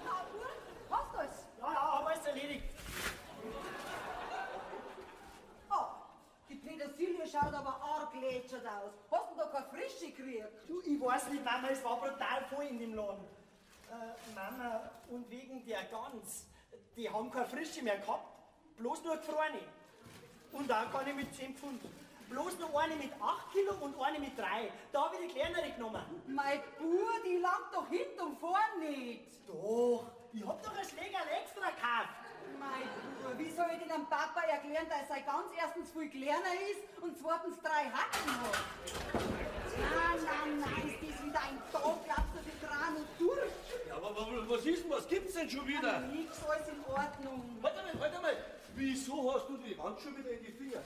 Na, gut, hast du alles? Ja, hab alles erledigt. Oh, die Petersilie schaut aber arg lätschert aus. Hast du da keine Frische gekriegt? Du, ich weiß nicht, Mama, es war brutal voll in dem Laden. Mama, und wegen der Gans, die haben keine Frische mehr gehabt, bloß nur gefrorene. Und auch keine mit 10 Pfund. Bloß noch eine mit 8 Kilo und eine mit 3. Da habe ich die kleinere genommen. Mein Bub, die langt doch hinten und vorn nicht. Doch, ich hab doch ein Schlägerl extra gekauft. Mein Bub, wie soll ich denn dem Papa erklären, dass er ganz erstens viel kleiner ist und zweitens 3 Hacken hat? Nein, nein, ist das wieder ein Tag, glaubst du, die dran und durch? Ja, aber was ist denn, was gibt's denn schon wieder? Ja, nix, alles in Ordnung. Warte mal, wieso hast du die Hand schon wieder in die Finger?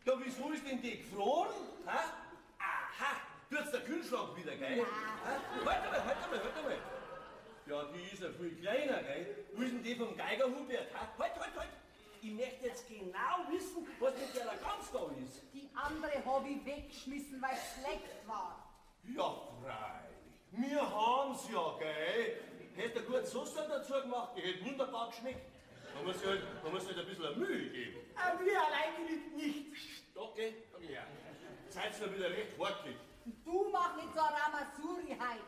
Ja, wieso ist denn die gefroren? Ha? Aha, tut's der Kühlschrank wieder, gell? Ja. Warte mal. Ja, die ist ja viel kleiner, gell? Wo ist denn die vom Geiger Hubert? Ha? Halt. Ich möchte jetzt genau wissen, was mit der Gans da ist. Die andere hab ich weggeschmissen, weil es schlecht war. Ja, freilich. Wir haben's ja, gell? Hättest du eine gute Sauce dazu gemacht, die hätte wunderbar geschmeckt. Man muss sich halt ein bisschen Mühe geben. Eine Mühe allein genügt nicht. Okay, ja. Seid ihr wieder recht horkig. Du mach nicht so eine Ramasuri heute.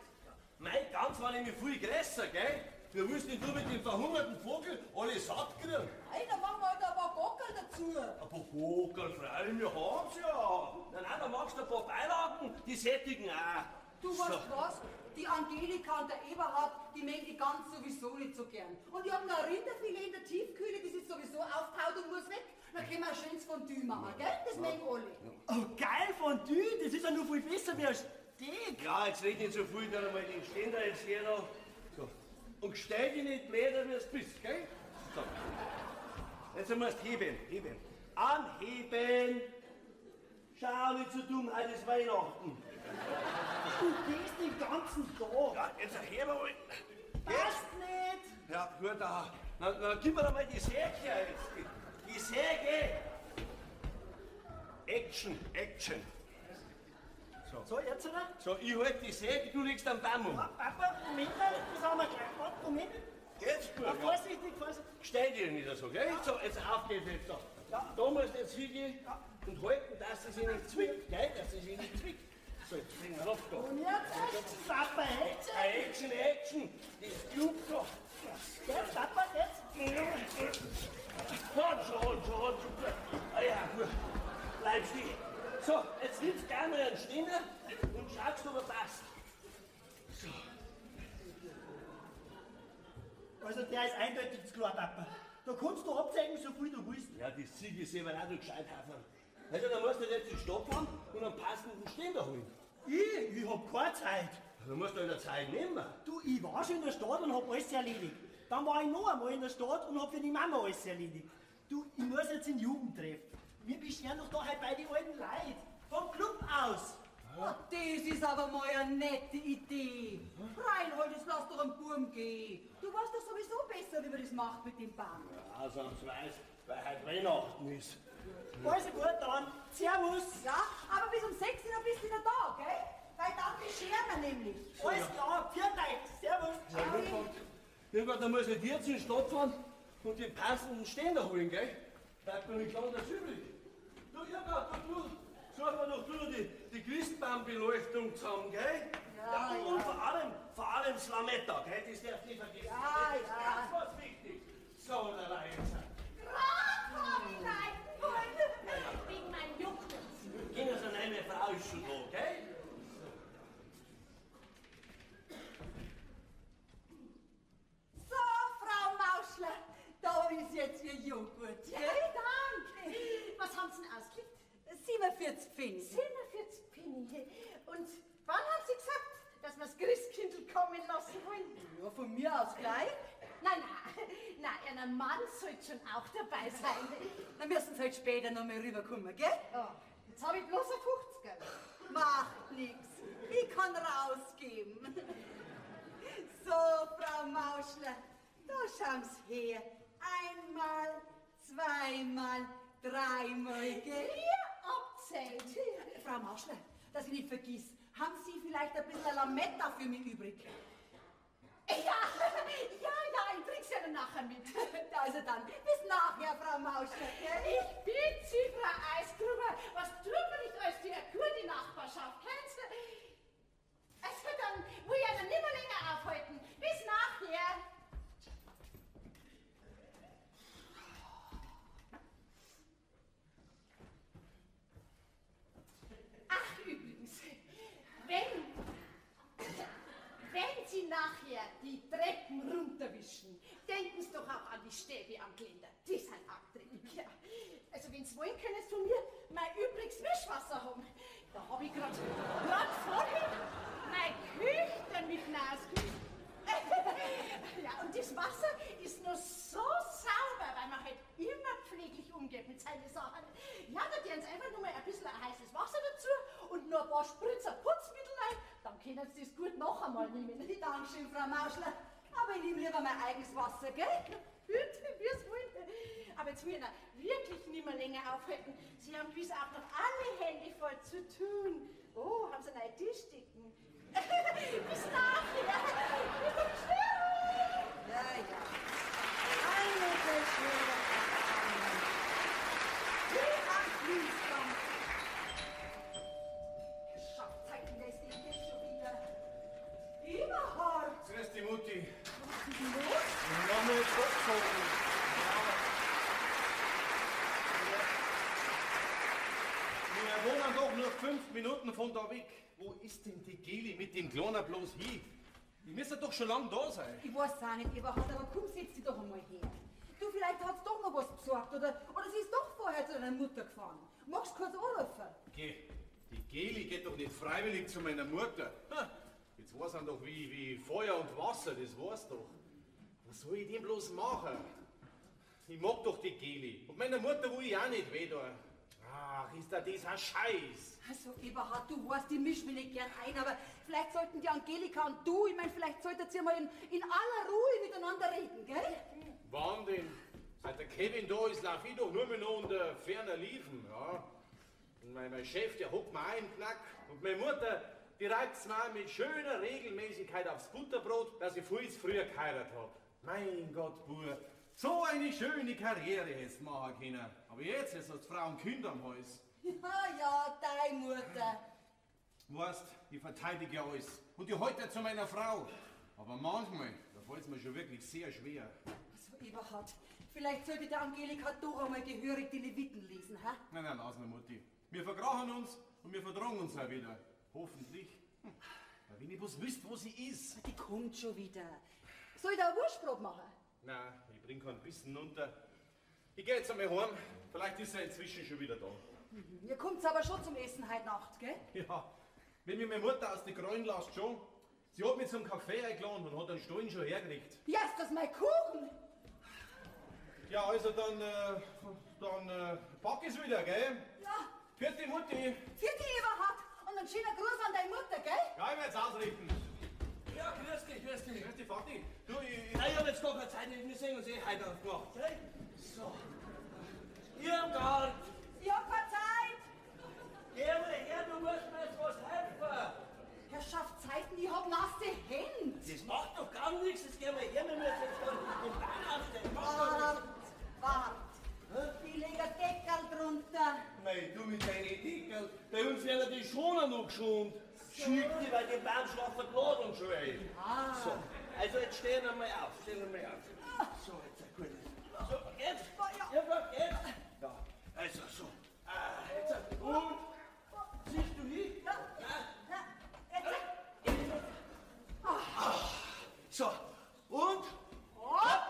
Mein Gans war nämlich viel größer, gell? Wir müssen nicht nur mit dem verhungerten Vogel alle satt kriegen. Nein, dann machen wir halt ein paar Gockerl dazu. Ein paar Gockerl, freilich, wir haben's ja. Nein, dann machst du ein paar Beilagen, die sättigen auch. Du weißt was? Die Angelika und der Eberhard, die mögen die Gans sowieso nicht so gern. Und ich hab noch ein Rinderfilet in der Tiefkühle, das ist sowieso auftaut und muss weg. Dann können wir ein schönes Fondue machen, gell? Das mögen alle. Oh, geil, Fondue, das ist ja nur viel besser wie ein Steak. Ja, jetzt red nicht so viel, dann einmal den Ständer jetzt her noch. So. Und stell dich nicht bläder, wie du bist, gell? So. Jetzt musst du heben, heben. Anheben! Schau nicht so dumm, heute ist Weihnachten. Du gehst den ganzen Tag. Ja, jetzt heben wir. Passt nicht. Ja, gut, da. Na, gib mir doch mal die Säge her jetzt. Die Säge! Action, Action. So. So, jetzt, oder? So, ich halte die Säge, du legst am Baum um. Ja, Papa, Moment mal, das haben wir gleich. Warte, Moment. Jetzt, gut. Ja, vorsichtig, vorsichtig. Stell dich nicht so, gell? So, jetzt auf geht's jetzt da. Ja. Da musst du jetzt hingehen und halten, dass sie sich nicht zwickt, gell? Dass sie sich nicht zwickt. So, jetzt bringen wir auf da. Und jetzt Action, Papa, Action! Action, Action! Das klappt doch. Jetzt, Papa, jetzt! Hat schon, hat schon, hat schon. Ah ja, gut. Bleib stehen. So, jetzt nimmst du gleich mal einen Ständer und schaust, ob er passt. So. Also der ist eindeutig zu klar, Papa. Da kannst du abzeigen, so viel du willst. Ja, die Ziege ist eben auch noch gescheit, Haferl. Also, dann musst du jetzt die Stadt fahren und einen passenden Ständer holen. Ich hab keine Zeit. Du musst doch in der Zeit nehmen. Du, ich war schon in der Stadt und hab alles erledigt. Dann war ich noch einmal in der Stadt und hab für die Mama alles erledigt. Du, ich muss jetzt in den Jugendtreff. Wir bescheren doch da halt bei den alten Leuten. Vom Club aus. Oh, das ist aber mal eine nette Idee. Reinhold, jetzt lass doch einen Burm gehen. Du weißt doch sowieso besser, wie man das macht mit dem Baum. Ja, sonst weiß, weil heute Weihnachten ist. Also gut, dann. Servus. Ja, aber bis um 6 Uhr bist du wieder da, gell? Weil dann bescheren wir nämlich. Alles klar, pfiat euch. Servus. Ja, gut, dann muss ich dir jetzt in die Stadt fahren und den passenden Ständer holen, gell? Bleibt mir nicht anders übrig. Du, Irmgard, du, such mir doch du noch die Christbaumbeleuchtung zusammen, gell? Ja, ja, und ja. vor allem das Lametta, gell? Das darfst du nicht vergessen. Ja, das ist ja. ganz was wichtig. So, da war jetzt. Gerade hab ich leiten wollen. Wegen meinem Joghurt. Gehen also nein, meine Frau ist schon da, gell? So, Frau Mauschler, da ist jetzt Ihr Joghurt, Ja, gell? danke. Was haben Sie denn ausgelegt? 47 Pfennig. 47 Pfennig. Und wann haben Sie gesagt, dass wir das Christkindl kommen lassen wollen? Ja, von mir aus gleich. Nein, nein, nein, ein Mann sollte schon auch dabei sein. Dann müssen Sie halt später noch mal rüberkommen, gell? Oh, jetzt habe ich bloß ein 50er. Macht nix. Ich kann rausgeben. So, Frau Mauschler, da schauen Sie her. Einmal, zweimal, dreimal, gell? Hier abzählt. Frau Mauschler, dass ich nicht vergiss, haben Sie vielleicht ein bisschen Lametta für mich übrig? Ja, ja, ja, ich bring's ja dann nachher mit. Also dann, bis nachher, Frau Mauschler, gell? Ich bitte Sie, Frau Eisgruber, was tut man nicht alles für eine gute Nachbarschaft, kennen Sie? Also dann will ich ja dann nimmer länger aufhalten. Bis nachher. Ach, übrigens, wenn Sie nachher die Treppen runterwischen, denken Sie doch auch an die Stäbe am Geländer. Die sind arg dreckig. Ja. Also, wenn Sie wollen, können Sie von mir mein übriges Wischwasser haben. Da habe ich gerade vorhin mein Küchlein mit nass gewischt. Ja, und das Wasser ist nur so sauber, weil man halt immer pfleglich umgeht mit seinen Sachen. Ja, da tun Sie einfach nur mal ein bisschen ein heißes Wasser dazu und nur ein paar Spritzer Putzmittel rein, dann können Sie das gut noch einmal nehmen. Dankeschön, Frau Mauschler. Aber ich nehme lieber mein eigenes Wasser, gell? Bitte, wie es wollen. Aber jetzt will ich ihn wirklich nicht mehr länger aufhalten. Sie haben gewiss auch noch alle Hände voll zu tun. Oh, haben Sie neue Tischdecken? Bis nachher. Bis zum Bescherung. Ja, ja. Eine Bescherung. Wie am Fließband. Herrschaftszeiten, das ist jetzt schon wieder. Eberhard. Grüß dich, Mutti. Was ist denn los? Ich hab mich jetzt abgezogen. Wir Wir wohnen doch nur 5 Minuten von da weg. Wo ist denn die Geli mit dem Kleiner bloß hin? Die müssen doch schon lange da sein. Ich weiß auch nicht, Eberhard, aber komm, setz dich doch einmal her. Du, vielleicht hat's doch noch was besorgt oder sie ist doch vorher zu deiner Mutter gefahren. Magst du kurz anrufen? Geh, die Geli geht doch nicht freiwillig zu meiner Mutter. Ha, jetzt weiß er doch wie Feuer und Wasser, das weiß doch. Was soll ich denn bloß machen? Ich mag doch die Geli. Und meiner Mutter will ich auch nicht weh da. Ach, ist da das ein Scheiß? Also, Eberhard, du weißt, ich misch mich nicht gern ein, aber vielleicht sollten die Angelika und du, ich meine, vielleicht solltet ihr mal in aller Ruhe miteinander reden, gell? Wann denn? Seit der Kevin da ist, lauf ich doch nur mehr noch unter ferner Liefen, ja. Und mein Chef, der hockt mir auch im Knack. Und meine Mutter, die reibt's mir mit schöner Regelmäßigkeit aufs Butterbrot, dass ich viel zu früh geheiratet hab. Mein Gott, Bub, so eine schöne Karriere hättest du machen können. Aber jetzt hast du Frau und Kinder am Hals. Ja, ja, deine Mutter. Weißt, ich verteidige ja alles. Und ich halte zu meiner Frau. Aber manchmal, da fällt's mir schon wirklich sehr schwer. Also, Eberhard, vielleicht sollte der Angelika doch einmal gehörig die Leviten lesen, hä? Nein, nein, lass mal, Mutti. Wir vergrachen uns und wir vertragen uns auch wieder. Hoffentlich. Weil wenn ich bloß wüsste, wo sie ist. Die kommt schon wieder. Soll ich da ein Wurstbrot machen? Nein, ich bring keinen Bissen runter. Ich geh jetzt einmal heim. Vielleicht ist er inzwischen schon wieder da. Mhm. Ihr kommt's aber schon zum Essen heute Nacht, gell? Ja, wenn mir meine Mutter aus den Gräuen lässt schon. Sie hat mich zum Kaffee eingeladen und hat den Stollen schon hergekriegt. Ja, ist das mein Kuchen? Ja, also dann pack ich's wieder, gell? Ja. Vierte Mutti. Vierte Eberhard. Und einen schönen Gruß an deine Mutter, gell? Ja, ich werd's ausrichten. Ja, grüß dich, grüß dich. Grüß dich, Vati. Du, ich... Nein, ich hab jetzt gar keine Zeit, wir sehen uns eh heute auf Nacht, gell? So. Irmgard! Ich hab keine Zeit! Geh mal her, du musst mir jetzt was helfen! Herrschaftszeiten, ich hab nasse Hände! Das macht doch gar nichts, jetzt geh mal her, wir müssen jetzt dann den Bahn aufstellen. Wart, wart! Ich leg ein Deckel drunter. Nein, du mit deinen Deckel. Bei uns werden die Schoner noch geschont. So. Schieb die, weil den Baum schlafen die Ladung schon ein. Ah. So, also jetzt stehen wir mal auf, stehen wir mal auf. So, jetzt gut. So, geht's? Ja, ja, geht's? Ja, also so. Ah, jetzt, und? Siehst du hin? Ja. Ja. Jetzt. Ah. So, und? Hopp!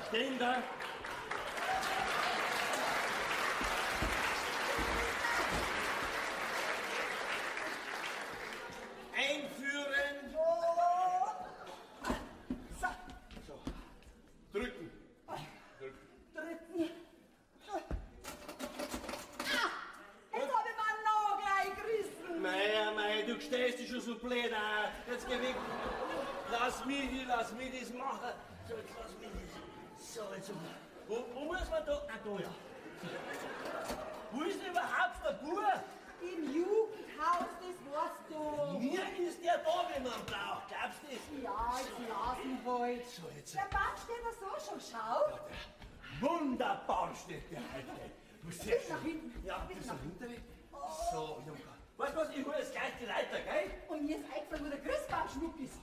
Stehen da. Einführen. Oh. So. So. Drücken. Drücken. Drücken. Ah, jetzt hab ich meinen Nagel eingerissen. Mei, mei, du stellst dich schon so blöd an. Jetzt geh weg. Lass mich das machen. So, jetzt lass mich das. So, jetzt, wo muss man da? Ah, da, ja. Wo ist denn überhaupt der Bub? Im Jugendhaus, das weißt du. Mir ist der da, wenn man braucht, glaubst du das? Ja, jetzt lass ihn halt. So, jetzt. Der Baum steht da so schon, schau. Ja, der wunderbar steht der heute. Du siehst nach hinten. Ja, bis nach hinten. So, Junge. Weißt du was, ich hol jetzt gleich die Leiter, gell? Und mir ist eingefallen, wo der Christbaumschmuck ist.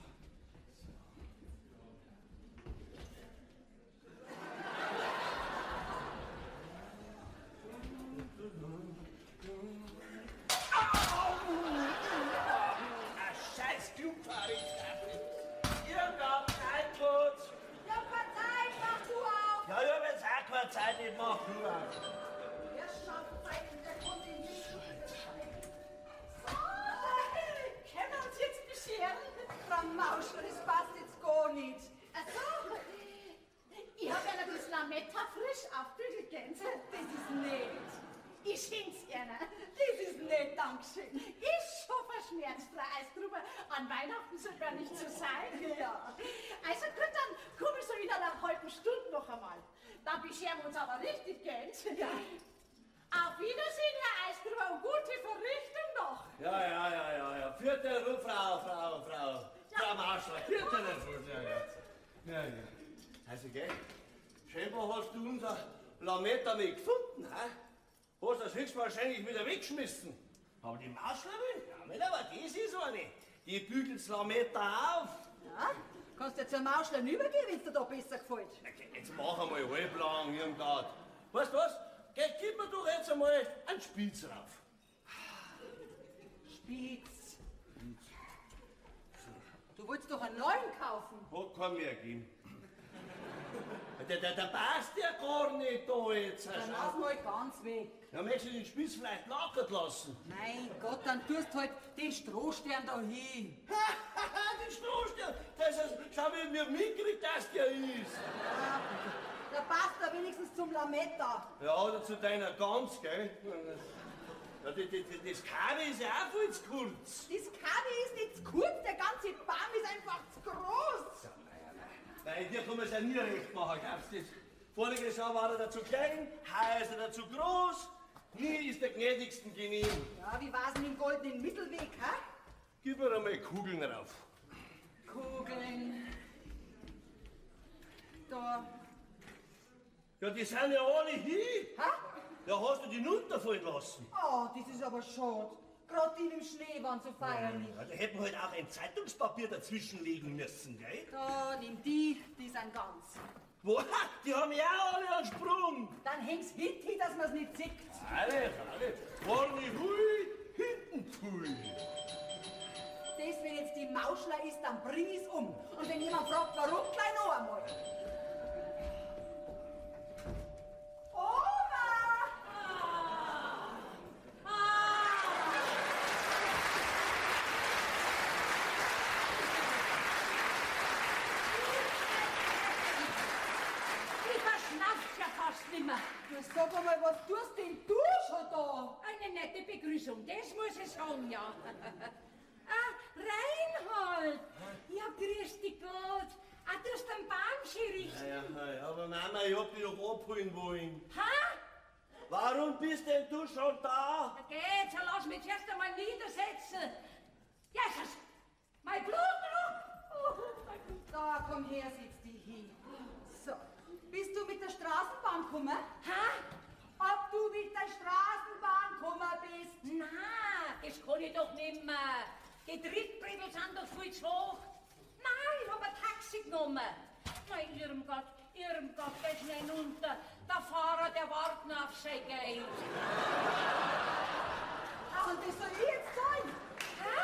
Zeit, ich mach du auf. Herrschaftszeiten, der kommt in die So, können wir uns jetzt bescheren? Frau Mauschler, das passt jetzt gar nicht. Ach so, ich hab ja noch das Lametta frisch aufbügelt, Gänse. Das ist nett. Ich schenk's gerne. Das ist nett, dankeschön. Ist schon verschmerzfrei, Eisgruber. An Weihnachten soll man nicht so sein. Ja. Also gut, dann komme ich so in einer halben Stunde noch einmal. Dann bescheren wir uns aber richtig, gell? Ja. Auf Wiedersehen, Herr Eisgruber, und gute Verrichtung noch. Ja. Vierte Frau, Frau, Frau. Ja. Frau Marschall. Vierte Ja, ja. Also, gell? Scheinbar hast du unser Lametta nicht gefunden, hä? Hast das höchstwahrscheinlich wieder weggeschmissen. Aber die Marschlerin, ja, aber das ist eine. Die bügelt's Lametta auf. Ja, kannst du zur Mauschlein übergehen, wenn's dir da besser gefällt. Okay, jetzt mach einmal halblang, Irmgard. Weißt du was? Geh, gib mir doch jetzt einmal einen Spitz rauf. Spitz. Du wolltest doch einen neuen kaufen. Hat keinen mehr gegeben. Der passt ja gar nicht da jetzt. Dann lass mal ganz weg. Ja, möchtest du den Spitz vielleicht lockert lassen? Mein Gott, dann tust halt den Strohstern da hin. Den Strohstern? Das ist, schau, wie mir mitkriegt, dass der ist. Ja, der passt da wenigstens zum Lametta. Ja, oder zu deiner Gans, gell? Ja, das Kabel ist ja auch viel zu kurz. Das Kabel ist nicht zu kurz, der ganze Baum ist einfach zu groß. Ja, nein, nein. Dir kann man es ja nie recht machen, glaubst du das? Voriges Jahr war er da zu klein, heuer ist er da zu groß. Nie ist der gnädigsten genehm. Ja, wie war's denn im goldenen Mittelweg, hä? Gib mir einmal Kugeln rauf. Kugeln. Da. Ja, die sind ja alle hin. Hä? Ja, hast du die runterfallen lassen? Oh, das ist aber schade. Gerade die im Schnee waren so feierlich. Ja, da hätten wir halt auch ein Zeitungspapier dazwischen legen müssen, gell? Da, nimm die, die sind ganz. Wo? Die haben ja auch alle einen Sprung. Dann häng's hinten, dass man's nicht sieht. Alle, alle. Vorne hui, hinten pfui. Das, wenn jetzt die Mauschler ist, dann bring ich's um. Und wenn jemand fragt, warum, gleich noch einmal. Sag einmal, was tust denn du schon da? Eine nette Begrüßung, das muss ich sagen, ja. Ah, Reinhold! Ja, grüß dich Gott. Ah, du hast den Baum schön richten. Ja, ja, aber Mama, ich hab dich doch abholen wollen. Ha? Warum bist denn du schon da? Okay, jetzt lass mich zuerst einmal niedersetzen. Jesus, mein Blutdruck! Oh, mein Blutdruck. Da, komm her, setz dich hin. So. Bist du mit der Straßenbahn gekommen? Ha? Ob du mit der Straßenbahn gekommen bist? Nein, das kann ich doch nicht mehr. Die Trittbrettel sind doch viel zu hoch. Nein, ich hab ein Taxi genommen. Nein, Irmgard, Irmgard, geh schnell runter. Der Fahrer, der wartet noch auf sein Geld. Ach, und das soll ich jetzt zahlen? Ha?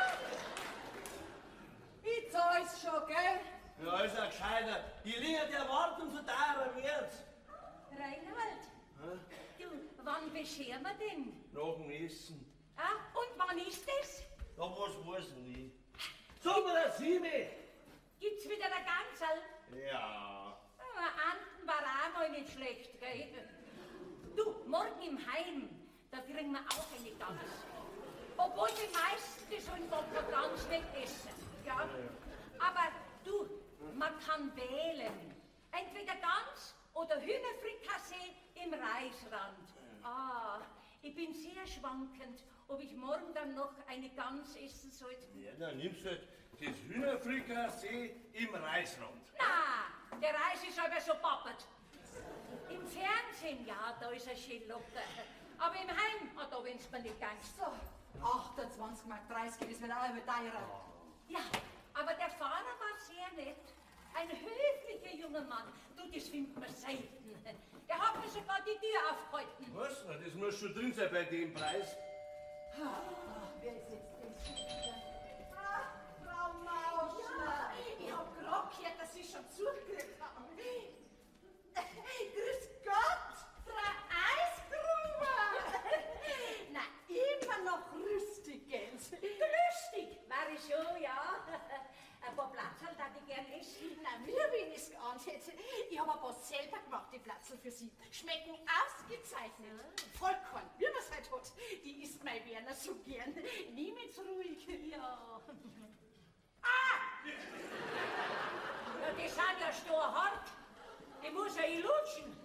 Ich zahl's schon, gell? Ja, ist ja gescheiter. Je länger der wartet, umso teurer wird's. Reinhold, Hä? Du, wann bescheren wir denn? Nach dem Essen. Ah, und wann ist das? Ja, was weiß ich nicht. Sag mal, das 7. Gibt's wieder ein Ganserl? Ja. Ah, Anten war auch mal nicht schlecht, gell? Du, morgen im Heim, da kriegen wir auch eine Gans. Obwohl die meisten, die sollen doch keine Gans nicht essen. Ja? Aber du, man kann wählen. Entweder Gans oder Hühnerfrikassee im Reisrand. Ah, ich bin sehr schwankend, ob ich morgen dann noch eine Gans essen sollte. Ja, dann nimmst du halt das Hühnerfrikassee im Reisrand. Na, der Reis ist aber so pappert. Im Fernsehen, ja, da ist er schön locker. Aber im Heim, ah, da wenn's mir nicht ganz. So, 28 Mark 30, das wird auch immer teurer. Ja, aber der Fahrer war sehr nett. Ein höflicher junger Mann. Du, das findet man selten. Der hat mir sogar die Tür aufgehalten. Was? Na, das muss schon drin sein bei dem Preis. Ah, wer ist jetzt das? Ah, Frau Mauschner. Ja, ich hab grad gehört, dass Sie schon zugekriegt haben. Grüß Gott, Frau Eisgruber. Na, immer noch rüstig, gell? Rüstig war ich schon, ja. Ein paar Platzerl darf ich gern essen. Na, mir wenn ich's geahnt hätte. Ich hab ein paar selber gemacht, die Platzl für Sie. Schmecken ausgezeichnet. Ja. Vollkorn, wie man's halt hat. Die isst mein Werner so gern. Nehmen's ruhig. Ja. Ah! Ja, die sind ja storhart. Die muss ja ich lutschen.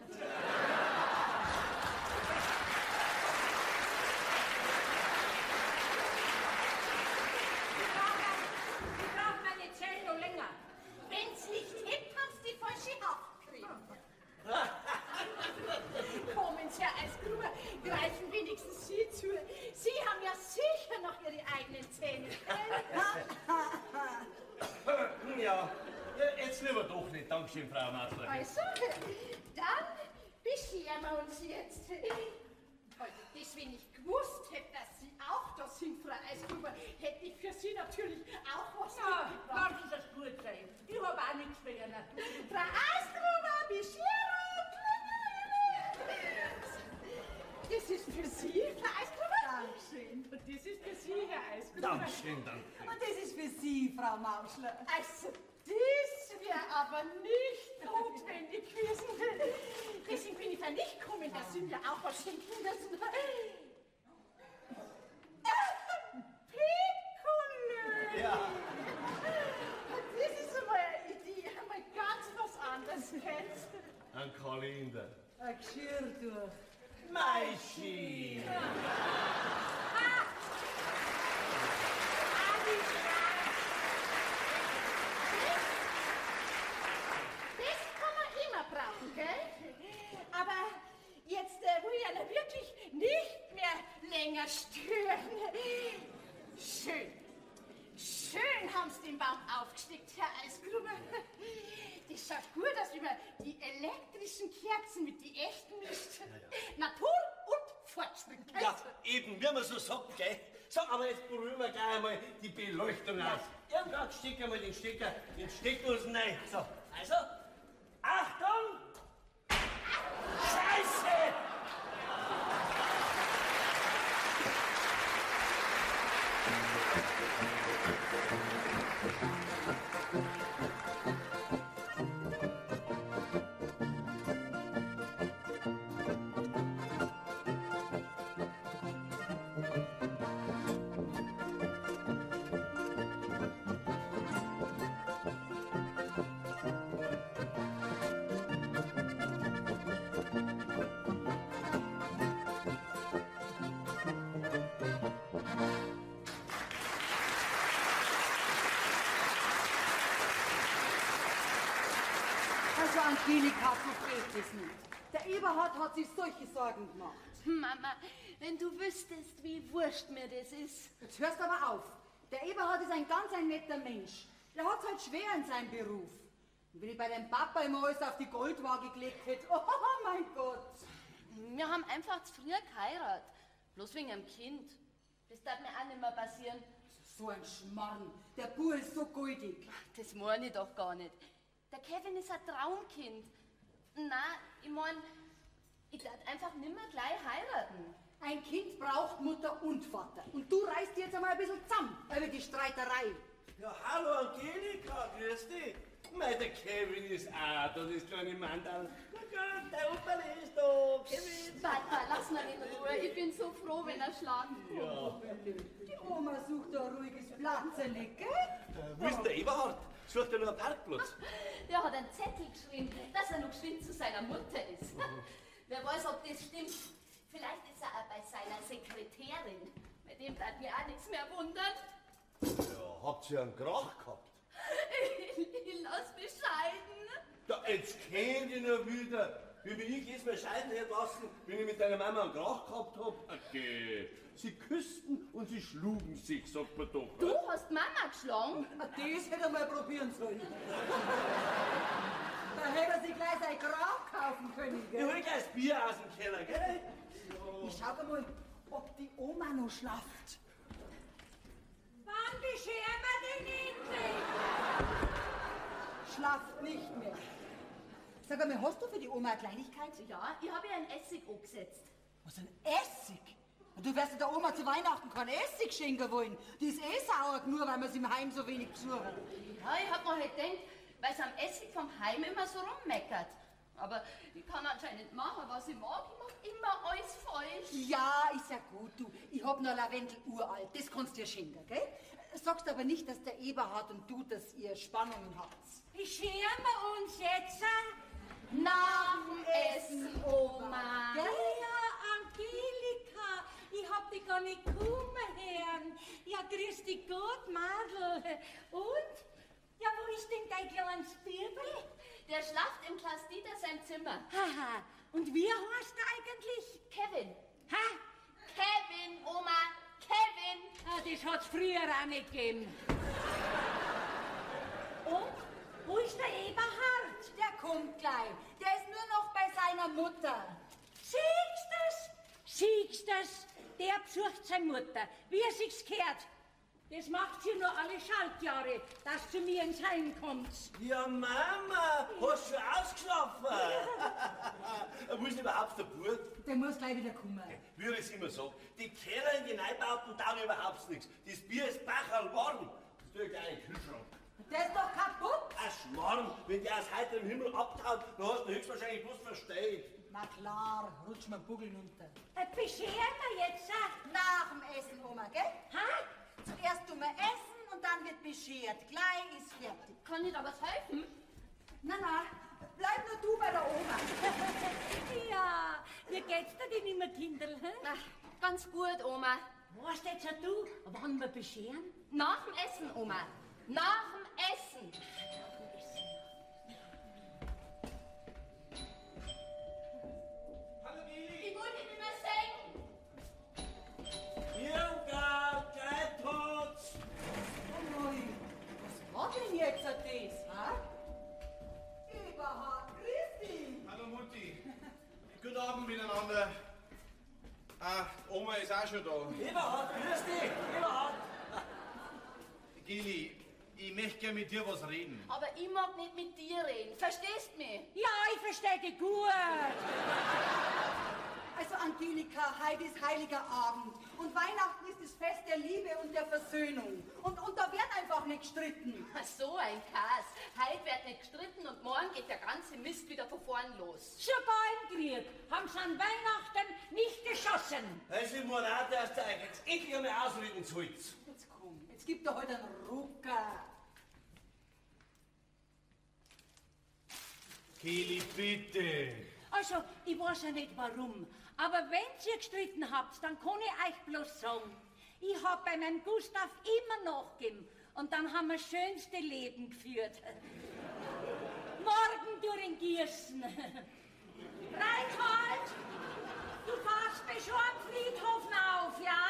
Ich brauch meine Zellen noch länger. Wenn's nicht hebt, kannst du die falsche Haft kriegen. Kommen Sie, Herr Eisgruber, greifen wenigstens Sie zu. Sie haben ja sicher noch Ihre eigenen Zähne. Lieber doch nicht. Dankeschön, Frau Matzler. Also, dann bescheren wir uns jetzt. Also, das, wenn ich gewusst hätte, dass Sie auch da sind, Frau Eisgruber, hätte ich für Sie natürlich auch was mitgebracht. Lassen Sie es gut sein. Ich habe auch nichts für Ihnen. Frau Eisgruber, Bescherung! Das ist für Sie, Frau Eisgruber. Dankeschön. Und das ist für Sie, Herr Eisgruber. Dankeschön, danke. Und das ist für Sie, Frau Mauschler. Also, das wäre aber nicht notwendig gewesen. Deswegen bin ich ja nicht gekommen, dass Sie mir auch was schenken müssen. Piccolo! Ja. Das ist einmal eine Idee, einmal ganz was anderes, kennst du? Ein Kalender. Ein Geschirrtuch. Meischi! Das kann man immer brauchen, gell? Aber jetzt will ich ja wirklich nicht mehr länger stören. Schön. Schön haben Sie den Baum aufgesteckt, Herr Eisgruber. Das schaut gut aus, wie man die elektrischen Kerzen mit die echten mischt. Natur und Fortschritt. gell? Ja, eben, wie man so sagt, gell? So, aber jetzt probieren wir gleich einmal die Beleuchtung aus. Irgendwann stecken wir den Stecker in die Steckdosen rein. So, also, Achtung! Scheiße! Also Angelika, so geht es nicht. Der Eberhard hat sich solche Sorgen gemacht. Mama, wenn du wüsstest, wie wurscht mir das ist. Jetzt hörst aber auf. Der Eberhard ist ein ganz ein netter Mensch. Der hat's halt schwer in seinem Beruf. Und wenn ich bei deinem Papa immer alles auf die Goldwaage gelegt hätte, oh mein Gott. Wir haben einfach zu früh geheiratet. Bloß wegen einem Kind. Das darf mir auch nicht mehr passieren. So ein Schmarrn. Der Bub ist so goldig. Das meine ich doch gar nicht. Der Kevin ist ein Traumkind. Na, ich mein, ich darf einfach nimmer gleich heiraten. Ein Kind braucht Mutter und Vater. Und du reißt dich jetzt einmal ein bisschen zusammen über die Streiterei. Ja, hallo Angelika, grüß dich. Mei, der Kevin ist auch da, das kleine Mandal. Na gut, der Opa ist da, Kevin. Papa, lass ihn in Ruhe. Ich bin so froh, wenn er schlafen kommt. Ja. Die Oma sucht da ein ruhiges Platzele, gell? Wo ist denn der Eberhard? Sucht er nur einen Parkplatz? Der hat einen Zettel geschrieben, dass er noch geschwind zu seiner Mutter ist. Wer weiß, ob das stimmt. Vielleicht ist er auch bei seiner Sekretärin. Bei dem bleibt mir auch nichts mehr wundern. Ja, habt ihr einen Krach gehabt? Ich lass mich scheiden. Da, jetzt kennt ihr nur wieder. Wie bin ich jetzt mal scheiden hätte lassen, wenn ich mit deiner Mama einen Krach gehabt hab? Okay. Sie küssten und sie schlugen sich, sagt man doch. Du hast Mama geschlagen? Das hätte er mal probieren sollen. Da hätte er sich gleich sein Grab kaufen können, Ich gell? hol gleich das Bier aus dem Keller, gell? Ich schau mal, ob die Oma noch schlaft. Wann bescheren wir denn endlich? Schlaft nicht mehr. Sag einmal, hast du für die Oma eine Kleinigkeit? Ja, ich habe ihr einen Essig angesetzt. Was, ein Essig? Du wirst der Oma zu Weihnachten keinen Essig schenken wollen. Die ist eh sauer nur, weil wir sie im Heim so wenig besuchen. Ja, ich hab mir halt gedacht, weil sie am Essig vom Heim immer so rummeckert. Aber ich kann anscheinend machen, was ich mag. Ich mach immer alles falsch. Ja, ist ja gut, du. Ich hab noch Lavendel uralt. Das kannst du dir schenken, gell? Sagst aber nicht, dass der Eberhard und du, dass ihr Spannungen habt. Bescheren wir uns jetzt? Nach dem Essen, Oma. Gell? Ja, Angelika, ich hab dich gar nicht kommen hören. Ja, grüß dich Gott, Madel. Und? Ja, wo ist denn dein kleines Bibel? Der schlaft im Klaus Dieter seinem Zimmer. Haha, und wie heißt er eigentlich? Kevin. Ha? Kevin, Oma. Kevin. Ah, das hat's früher auch nicht gegeben. Und? Wo ist der Eberhard? Der kommt gleich. Der ist nur noch bei seiner Mutter. Siehst das? Siehst das? Der besucht seine Mutter, wie er sich's gehört. Das macht sie nur alle Schaltjahre, dass zu mir ins Heim kommt. Ja, Mama, hast du schon ausgeschlafen? Wo ist denn überhaupt der Bub? Der muss gleich wieder kommen. Wie ich es immer sag, die Keller in die Neubauten taugen überhaupt nichts. Das Bier ist bacherl warm. Das tue ich gleich in den Kühlschrank. Der ist doch kaputt. Ein Schmarrn, wenn der aus heiterem Himmel abtaut, dann hast du ihn höchstwahrscheinlich bloß verstellt. Na klar, rutsch mir Buckel runter. Bescheren wir jetzt, Nach dem Essen, Oma, gell? Ha? Zuerst tun wir essen und dann wird beschert. Gleich ist fertig. Kann ich da was helfen? Na, na, bleib nur du bei der Oma. Ja, wie geht's dir denn immer, Kinderl? Hä? Ach, ganz gut, Oma. Weißt jetzt du, wann wir bescheren? Nach dem Essen, Oma. Nach dem Essen. Hallo Geli. Ich wollte dich nicht mehr sehen. Irmgard, Greitutz. Oh mei, was war denn jetzt das, ha? Eberhard, grüß dich. Hallo Mutti. Guten Abend miteinander. Ah, Oma ist auch schon da. Eberhard, grüß dich. Eberhard. Geli, ich möchte gern mit dir was reden. Aber ich mag nicht mit dir reden. Verstehst mich? Ja, ich verstehe dich gut. Also Angelika, heute ist Heiliger Abend. Und Weihnachten ist das Fest der Liebe und der Versöhnung. Und da wird einfach nicht gestritten. Ach, so ein Kass. Heute wird nicht gestritten und morgen geht der ganze Mist wieder von vorn los. Sogar im Krieg haben sie an Weihnachten nicht geschossen. Also ich meine auch, dass du euch jetzt endlich einmal ausreden sollt. Jetzt komm, jetzt gib doch heute einen Rucker. Geli, bitte. Also, ich weiß ja nicht warum, aber wenn ihr gestritten habt, dann kann ich euch bloß sagen, ich hab bei meinem Gustav immer nachgegeben und dann haben wir das schönste Leben geführt. Morgen durch den Gießen. Reinhold, du fahrst mich schon am Friedhof auf, ja?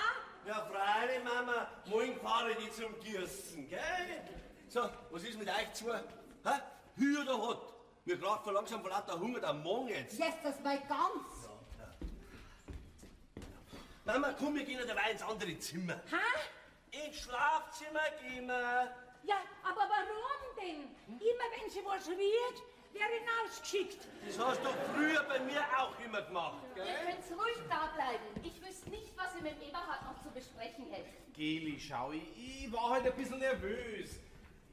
Ja, freilich, Mama. Morgen fahre ich zum Gießen, gell? So, was ist mit euch zwei? Hä? Hü oder hot? Mir kracht vor langsam vor lauter Hunger der Magen jetzt. Yes, das war ganz. Mama, komm, wir gehen ja dabei ins andere Zimmer. Ha? Ins Schlafzimmer gehen wir. Ja, aber warum denn? Immer wenn sie was rührt, werde ich hinausgeschickt. Das hast du früher bei mir auch immer gemacht, gell? Ihr könnt ruhig da bleiben. Ich wüsste nicht, was ihr mit dem Eberhard noch zu besprechen hättet. Geli, schau, ich war halt ein bisschen nervös.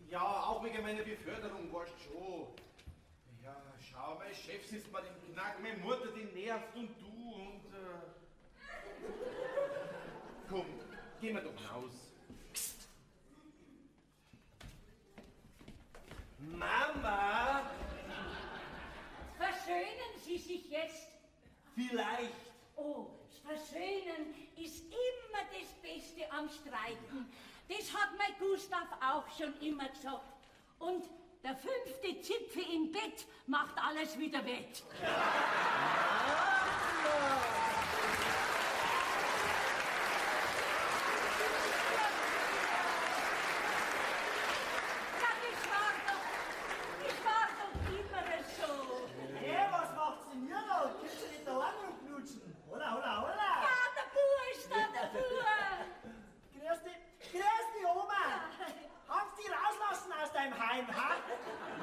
Ja, auch wegen meiner Beförderung, weißt du schon. Ja, schau, mein Chef sitzt bei dem Knack, meine Mutter, die nervt und du und... Komm, gehen wir doch raus. Psst. Mama! Versöhnen Sie sich jetzt? Vielleicht. Oh, das Versöhnen ist immer das Beste am Streiten. Das hat mein Gustav auch schon immer gesagt. Und der 5. Zipfel im Bett macht alles wieder wett. Ja, das war doch immer so. Hey, was macht's denn hier noch? Könnt ihr nicht daheim rumknutschen? Hola, hola, hola. Ja, der Bub ist da, der Bub. Grüß dich, Oma. Haben sie dich rauslassen aus deinem Heim, ha?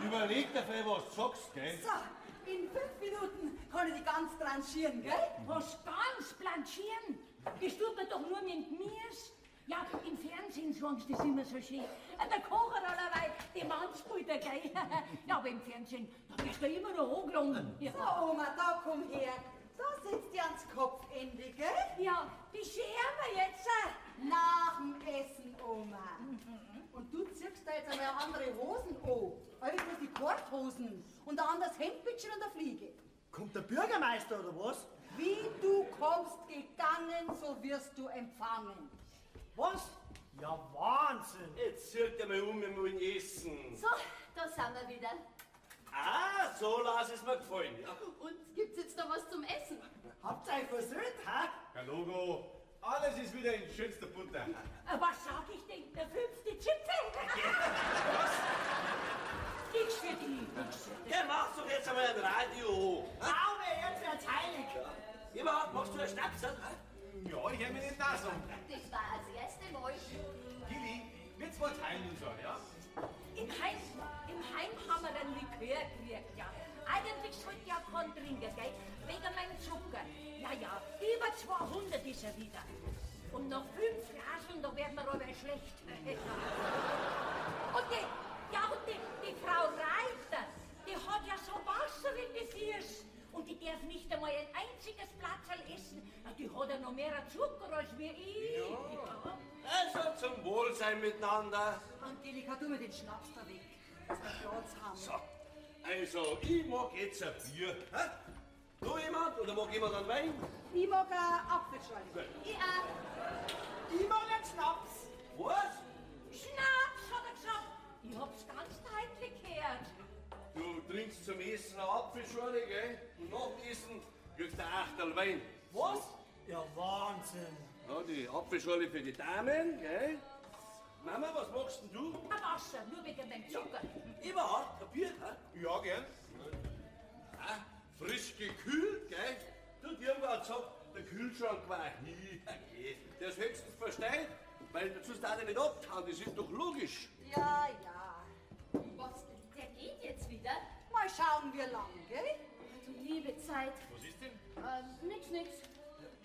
Überleg dir, was du sagst, gell? So, in 5 Minuten kann ich die ganz tranchieren, gell? Was ganz blanchieren? Das tut man doch nur mit dem Gemüse. Ja, im Fernsehen sagen sie das immer so schön. Der Kocher allerweil, die Mannsbilder, gell? Ja, aber im Fernsehen, da wirst du immer noch angelangen. Ja. So, Oma, da komm her. Da sitzt die ans Kopfende, gell? Ja, bescheren wir jetzt. Nach dem Essen, Oma. Und du ziehst da jetzt einmal andere Hosen an. Weil bloß die Korthosen und ein anderes Hemdbitschen und eine Fliege. Kommt der Bürgermeister oder was? Wie du kommst gegangen, so wirst du empfangen. Was? Ja, Wahnsinn! Jetzt zirkt er mal um, wir wollen essen. So, da sind wir wieder. Ah, so lass es mir gefallen. Ja. Und gibt's jetzt noch was zum Essen? Habt ihr euch versöhnt, ha? Herr Logo, alles ist wieder in schönster Butter. Was sag ich denn? Der 5. Zipfel? Was? Die Eberhard, machst du einen Schnaps? Hä? Ja, ich hab mir den Nase um. Das war das erste Mal. Gilli, wir zwei teilen uns an, ja? Im Heim haben wir einen Likör gekriegt, ja. Eigentlich sollte ich ja keinen trinken, gell? Wegen meinem Zucker. Ja, ja, über 200 ist er wieder. Und nach 5 Glaseln, da werden wir aber schlecht. Und die Frau Reiter, die hat ja so Wasser in die Füße. Und die darf nicht einmal ein einziges Platzerl essen. Die hat ja noch mehr Zucker als wir ich. Ja. Also zum Wohlsein miteinander. Angelika, tu mir den Schnaps da weg, dass wir Platz haben. So, also ich mag jetzt ein Bier. Hä? Du jemand? Oder mag jemand einen Wein? Ich mag eine Apfelschorle. Ich auch. Ich mag einen Schnaps. Was? Schnaps, hat er gesagt. Ich hab's ganz deutlich gehört. Du trinkst zum Essen eine Apfelschorle, gell? Und nach dem Essen kriegst du ein Achtel Wein. Was? Ja, Wahnsinn. Ja, die Apfelschorle für die Damen, gell? Mama, was magst denn du? Ein Wasser, nur wegen dem Zucker. Ja. Eberhard, ein Bier, hä? Ja, gern. Ah, frisch gekühlt, gell? Du, irgendwann hat gesagt, der Kühlschrank war nie. Der ist höchstens versteht, weil sonst darf er nicht abtauen, das ist doch logisch. Ja, ja. Was, der geht jetzt wieder? Mal schauen, wie lang, gell? Du liebe Zeit. Was ist denn? Nix.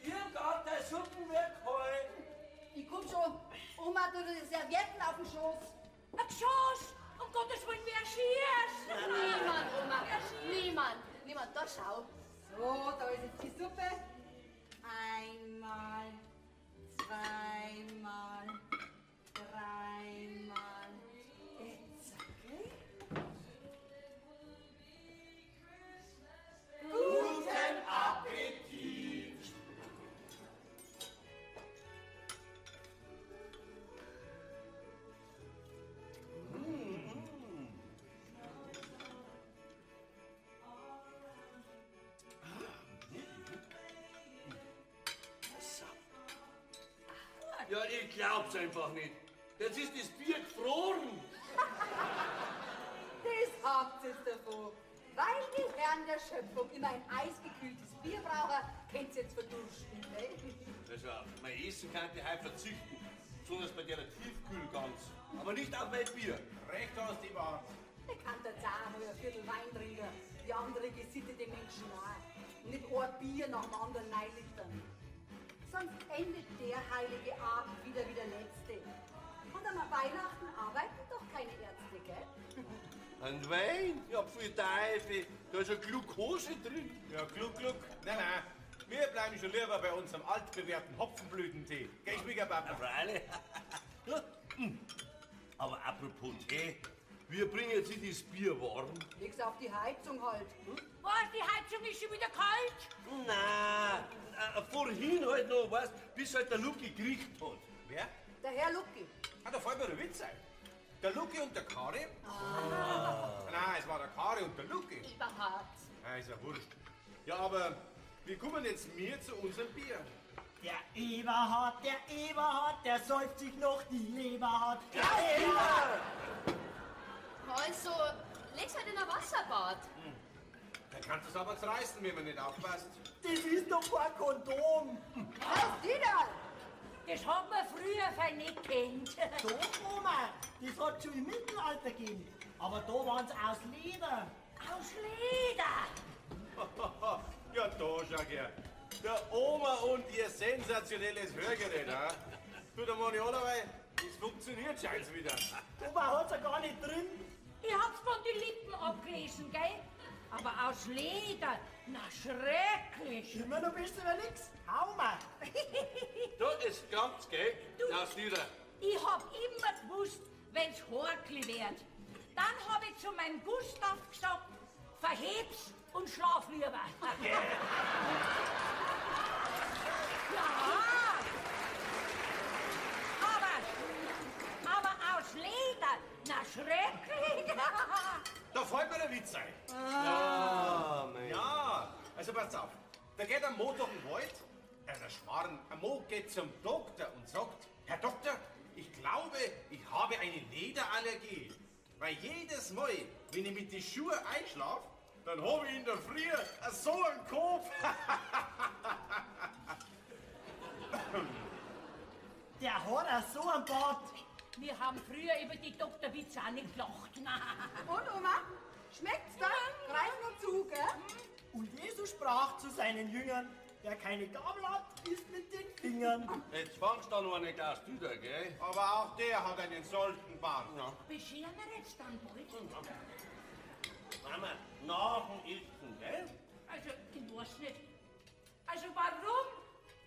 Irgendwann, der Suppen wird kalt. Ich komm schon. Oma, du die Servietten auf den Schoß. Ein Schoß? Um Gottes Willen, wer schießt? Niemand, Oma. Niemand. Niemand, da schau. So, da ist jetzt die Suppe. Einmal, zweimal, dreimal. Jetzt, okay? Guten Appetit! Ja, ich glaub's einfach nicht. Jetzt ist das Bier gefroren. Das habt ihr davon. Weil die Herren der Schöpfung immer ein eisgekühltes Bier brauchen, könnt ihr jetzt verdursten. Ne? Also, auf mein Essen kann ich heute verzichten. Besonders bei der Tiefkühlgans. Aber nicht auf mein Bier. Recht hast, Eberhard. Ich kann der Zahn mal ein Viertel Wein trinken. Die andere gesittete Menschen auch. Und nicht ein Bier nach dem anderen reinlittern. Sonst endet der heilige Abend wieder wie der letzte. Und am Weihnachten arbeiten doch keine Ärzte, gell? Ein Wein? Ja, pfui Teufel, da ist ja Glukose drin. Ja, Gluck, Gluck. Nein, nein, wir bleiben schon lieber bei unserem altbewährten Hopfenblütentee. Gell, Schwiegerpapa? Ja, freilich. Ja. Aber apropos Tee, wir bringen jetzt das Bier warm. Leg's auf die Heizung halt. Hm? Was, die Heizung ist schon wieder kalt? Nein, vorhin halt noch, weißt, bis halt der Lucky gekriegt hat. Wer? Der Herr Lucky. Ah, da fällt mir der Witz ein. Der Lucky und der Kari? Ah. Nein, es war der Kari und der Lucky. Eberhard. Ah, ist ja wurscht. Ja, aber wie kommen jetzt wir zu unserem Bier? Der Eberhard, der säuft sich noch die Leber hat. Der Eberhard! Also, leg's halt in ein Wasserbad. Hm. Da kannst du's aber zerreißen, wenn man nicht aufpasst. Das ist doch kein Kondom. Was die da? Das hat man früher fein nicht gekannt. Doch, Oma, das hat schon im Mittelalter gegeben. Aber da waren's aus Leder. Aus Leder? Ja, da schau her. Der Oma und ihr sensationelles Hörgerät, ha? Du, der Moni allerweil, das funktioniert scheint's wieder. Oma hat's ja gar nicht drin. Ich hab's von den Lippen abgelesen, gell? Aber aus Leder, na schrecklich. Immer noch bist du ja nix. Hau mal. Da ist ganz, gell? Du, aus Leder. Ich hab immer gewusst, wenn's horkli wird. Dann hab ich zu meinem Gustav gesagt, verheb's und schlaf lieber. Ja. Aber aus Leder, na schrecklich. Da fällt mir der Witz ein. Ah. Ja, ja, also passt auf. Da geht ein Mo durch den Wald, also Schmarrn, ein Mo geht zum Doktor und sagt, Herr Doktor, ich glaube, ich habe eine Lederallergie. Weil jedes Mal, wenn ich mit den Schuhen einschlafe, dann habe ich in der Früh so einen Kopf. Der hat auch so einen Bart. Wir haben früher über die Doktorwitze auch nicht gelacht. Und Oma, schmeckt's da? Greif noch zu, gell? Und Jesus sprach zu seinen Jüngern, wer keine Gabel hat, isst mit den Fingern. Jetzt fangst du noch eine Glas Tüder, gell? Aber auch der hat einen solchen Bart. Ja. Bescheren wir jetzt dann bald? Mama, nach dem Essen, gell? Also, ich weiß nicht. Also warum,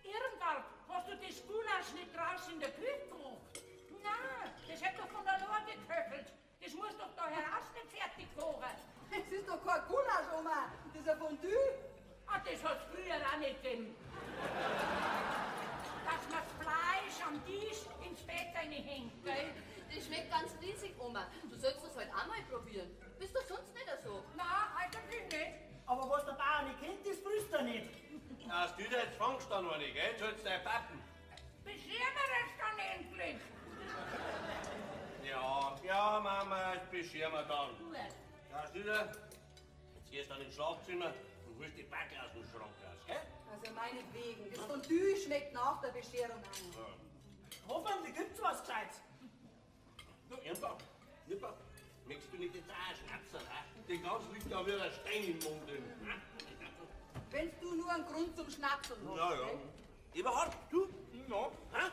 Irmgard, hast du das Gulasch nicht draußen in der Küche gekocht? Nein, das hätte doch von allein geköchelt. Das muss doch da heraus nicht fertig kochen. Das ist doch kein Gulasch, Oma. Das ist ein Fondue. Ah, das hat's früher auch nicht gegeben. Dass man das Fleisch am Tisch ins Bett reinhängt, gell? Das schmeckt ganz riesig, Oma. Du sollst das heute auch mal probieren. Bist du sonst nicht so? Nein, eigentlich nicht. Aber was der Bauer nicht kennt, das frisst er nicht. Ach, du, jetzt fangst du noch nicht, gell? Jetzt sollst du dein Pappen. Bescheren wir es dann endlich. Ja, ja, Mama, jetzt bescheren wir dann. Gut. Ja, Stüder, jetzt gehst du dann ins Schlafzimmer und holst die Backe aus dem Schrank raus, gell? Also meinetwegen, das Fondue schmeckt nach der Bescherung auch. Ja. Hoffentlich gibt's was Gescheites. Du, Irmgard, Irmgard, möchtest du nicht jetzt auch einen Schnaps haben? Den ganzen liegt ja wieder ein Stein im Mund drin. Wenn du nur einen Grund zum Schnapseln hast. Ja, ja. Eberhard, du? Ja. Ha?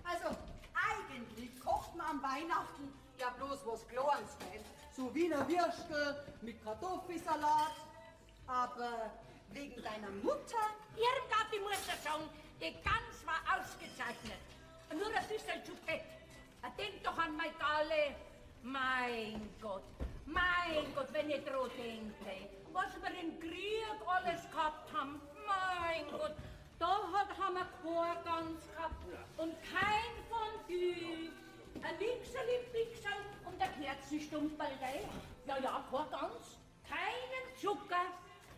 Also, eigentlich kocht man am Weihnachten ja bloß was Kleines, gell? So Wiener Würstel mit Kartoffelsalat. Aber wegen deiner Mutter? Irmgard, ich muss dir sagen, die Gans war ausgezeichnet. Nur ein bisschen zu fett. Denk doch an meine Galle. Mein Gott, wenn ich dran denke, was wir im Krieg alles gehabt haben. Mein Gott, da haben wir keine Gans gehabt und kein Fondue. Ein Wichserl, Wichserl und ein Kerzenstumperl, gell? Ja, ja, keine Gans, keinen Zucker,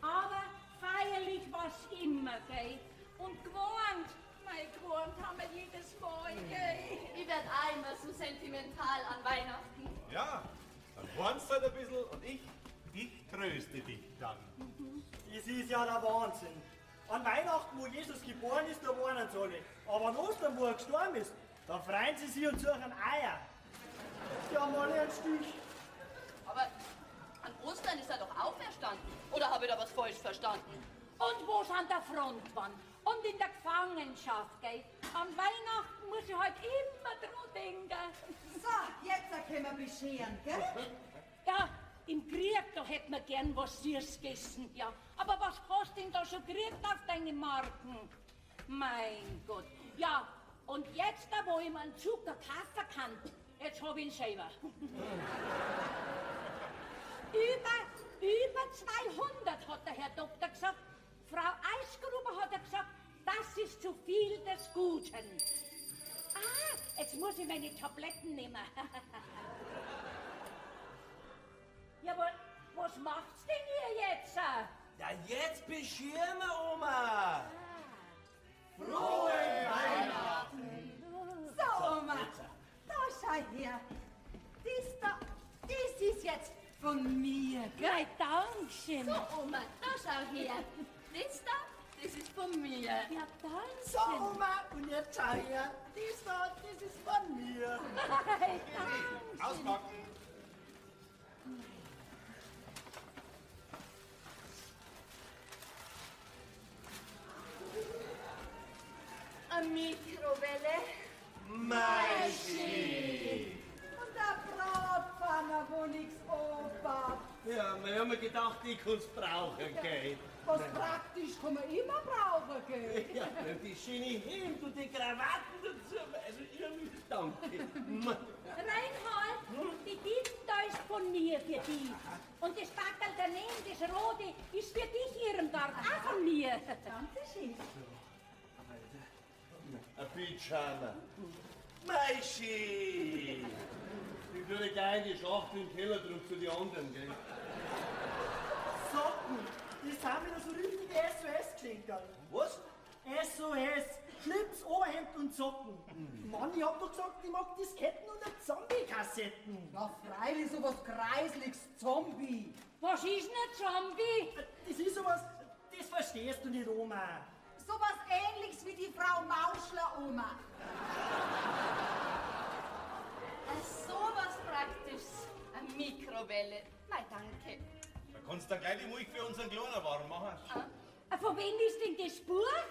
aber feierlich war's immer, gell? Und gewohnt, mein gewohnt haben wir jedes Mal, gell? Ich werd auch immer so sentimental an Weihnachten. Ja, dann warnst du halt ein bisschen und ich tröste dich dann. Das ist ja der Wahnsinn. An Weihnachten, wo Jesus geboren ist, da warnen sie alle. Aber an Ostern, wo er gestorben ist, da freuen sie sich und suchen Eier. Die haben alle einen Stich. Aber an Ostern ist er doch auferstanden. Oder habe ich da was falsch verstanden? Und wo's an der Front waren und in der Gefangenschaft, gell? An Weihnachten muss ich halt immer dran denken. So, jetzt können wir bescheren, gell? Ja, im Krieg, da hätt man gern was Süßes gegessen, ja. Aber was hast denn da schon gekriegt auf deine Marken? Mein Gott. Ja, und jetzt, da wo ich mir einen Zucker kaufen kann, jetzt hab ich ihn selber. Über 200 hat der Herr Doktor gesagt. Frau Eisgruber hat er gesagt, das ist zu viel des Guten. Ah, jetzt muss ich meine Tabletten nehmen. Ja, aber was macht's denn ihr jetzt? Ja, jetzt bescheren wir, Oma. Frohe Weihnachten. So, Oma, da schau her. Das da, das ist jetzt von mir, gell? Ja, Dankeschön. So, Oma, da schau her. Das da, das ist von mir. Ja, danke. So, Oma, und jetzt schau her. Das da, das ist von mir. Dankeschön. Auspacken. Eine Mikrowelle. Meischi. Und der Bratpfanne, wo nix anpackt. Ja, wir haben gedacht, ich kann's brauchen, gell? Was praktisch kann man immer brauchen, gell? Ja, und die schöne Hemd und die Krawatten dazu. Also, irgendwie, danke. Reinhard, die Titten da ist von mir für dich. Und das Backerl daneben, das rote, ist für dich, Irmgard, auch von mir. Dankeschön. Ein Pyjama. Meischi! Ich würde gleich in die Schachtel im Keller drüben zu den anderen, gell? Socken, das sind wieder so richtige SOS-Geschenke. Was? SOS, Schlips, Oberhemd und Socken. Mann, ich hab doch gesagt, ich mag Disketten und Zombie-Kassetten. Na freilich, sowas Kreisliges, Zombie. Was ist denn ein Zombie? Das ist sowas, das verstehst du nicht, Oma. Sowas Ähnliches wie die Frau Mauschler-Oma. Sowas Praktisches. Eine Mikrowelle. Mei, danke. Da kannst du dann gleich die Milch für unseren Kleinen warm machen. Ah. Von wem ist denn das Buch?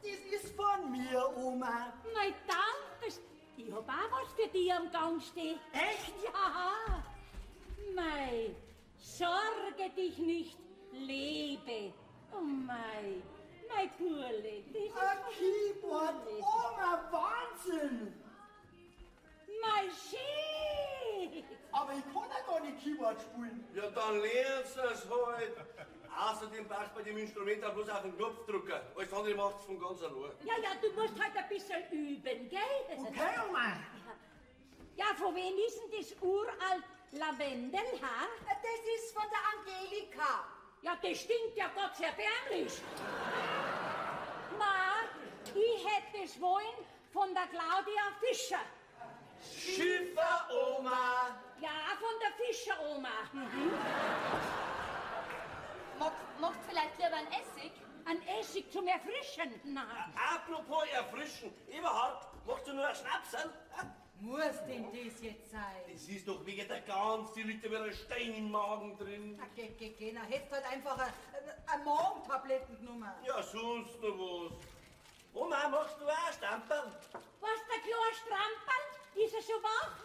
Das ist von mir, Oma. Mei, danke. Ich hab auch was für dich am Gang stehen. Echt? Ja. Mei, sorge dich nicht, lebe. Oh mei, mein Burle. Das ist ein Keyboard, Oma, Wahnsinn! Mei, schön! Aber ich kann ja gar nicht Keyboard spielen. Ja, dann lernst du es halt. Außerdem brauchst du bei dem Instrument auch bloß auf den Knopf drücken. Alles andere macht's von ganz allein. Ja, ja, du musst halt ein bisschen üben, gell? Okay, Oma. Ja, von wem ist denn das uralt Lavendel, ha? Das ist von der Angelika. Ja, das stinkt ja Gott sehr erbärmlich. Ma, ich hätte es wollen von der Claudia Fischer. Schiffer-Oma. Ja, von der Fischer-Oma. Mhm. Macht vielleicht lieber einen Essig? Ein Essig zum Erfrischen? Nein. Apropos Erfrischen. Eberhard, machst du nur einen Schnapsal? Muss denn das jetzt sein? Das ist doch wegen der Gans, die liegt ja wie ein Stein im Magen drin. Na, geh, geh, geh, na, hättest halt einfach eine Magentabletten genommen. Ja, sonst noch was. Oma, machst du auch ein Stamperl? Was, der kleine Stramperl? Ist er schon wach?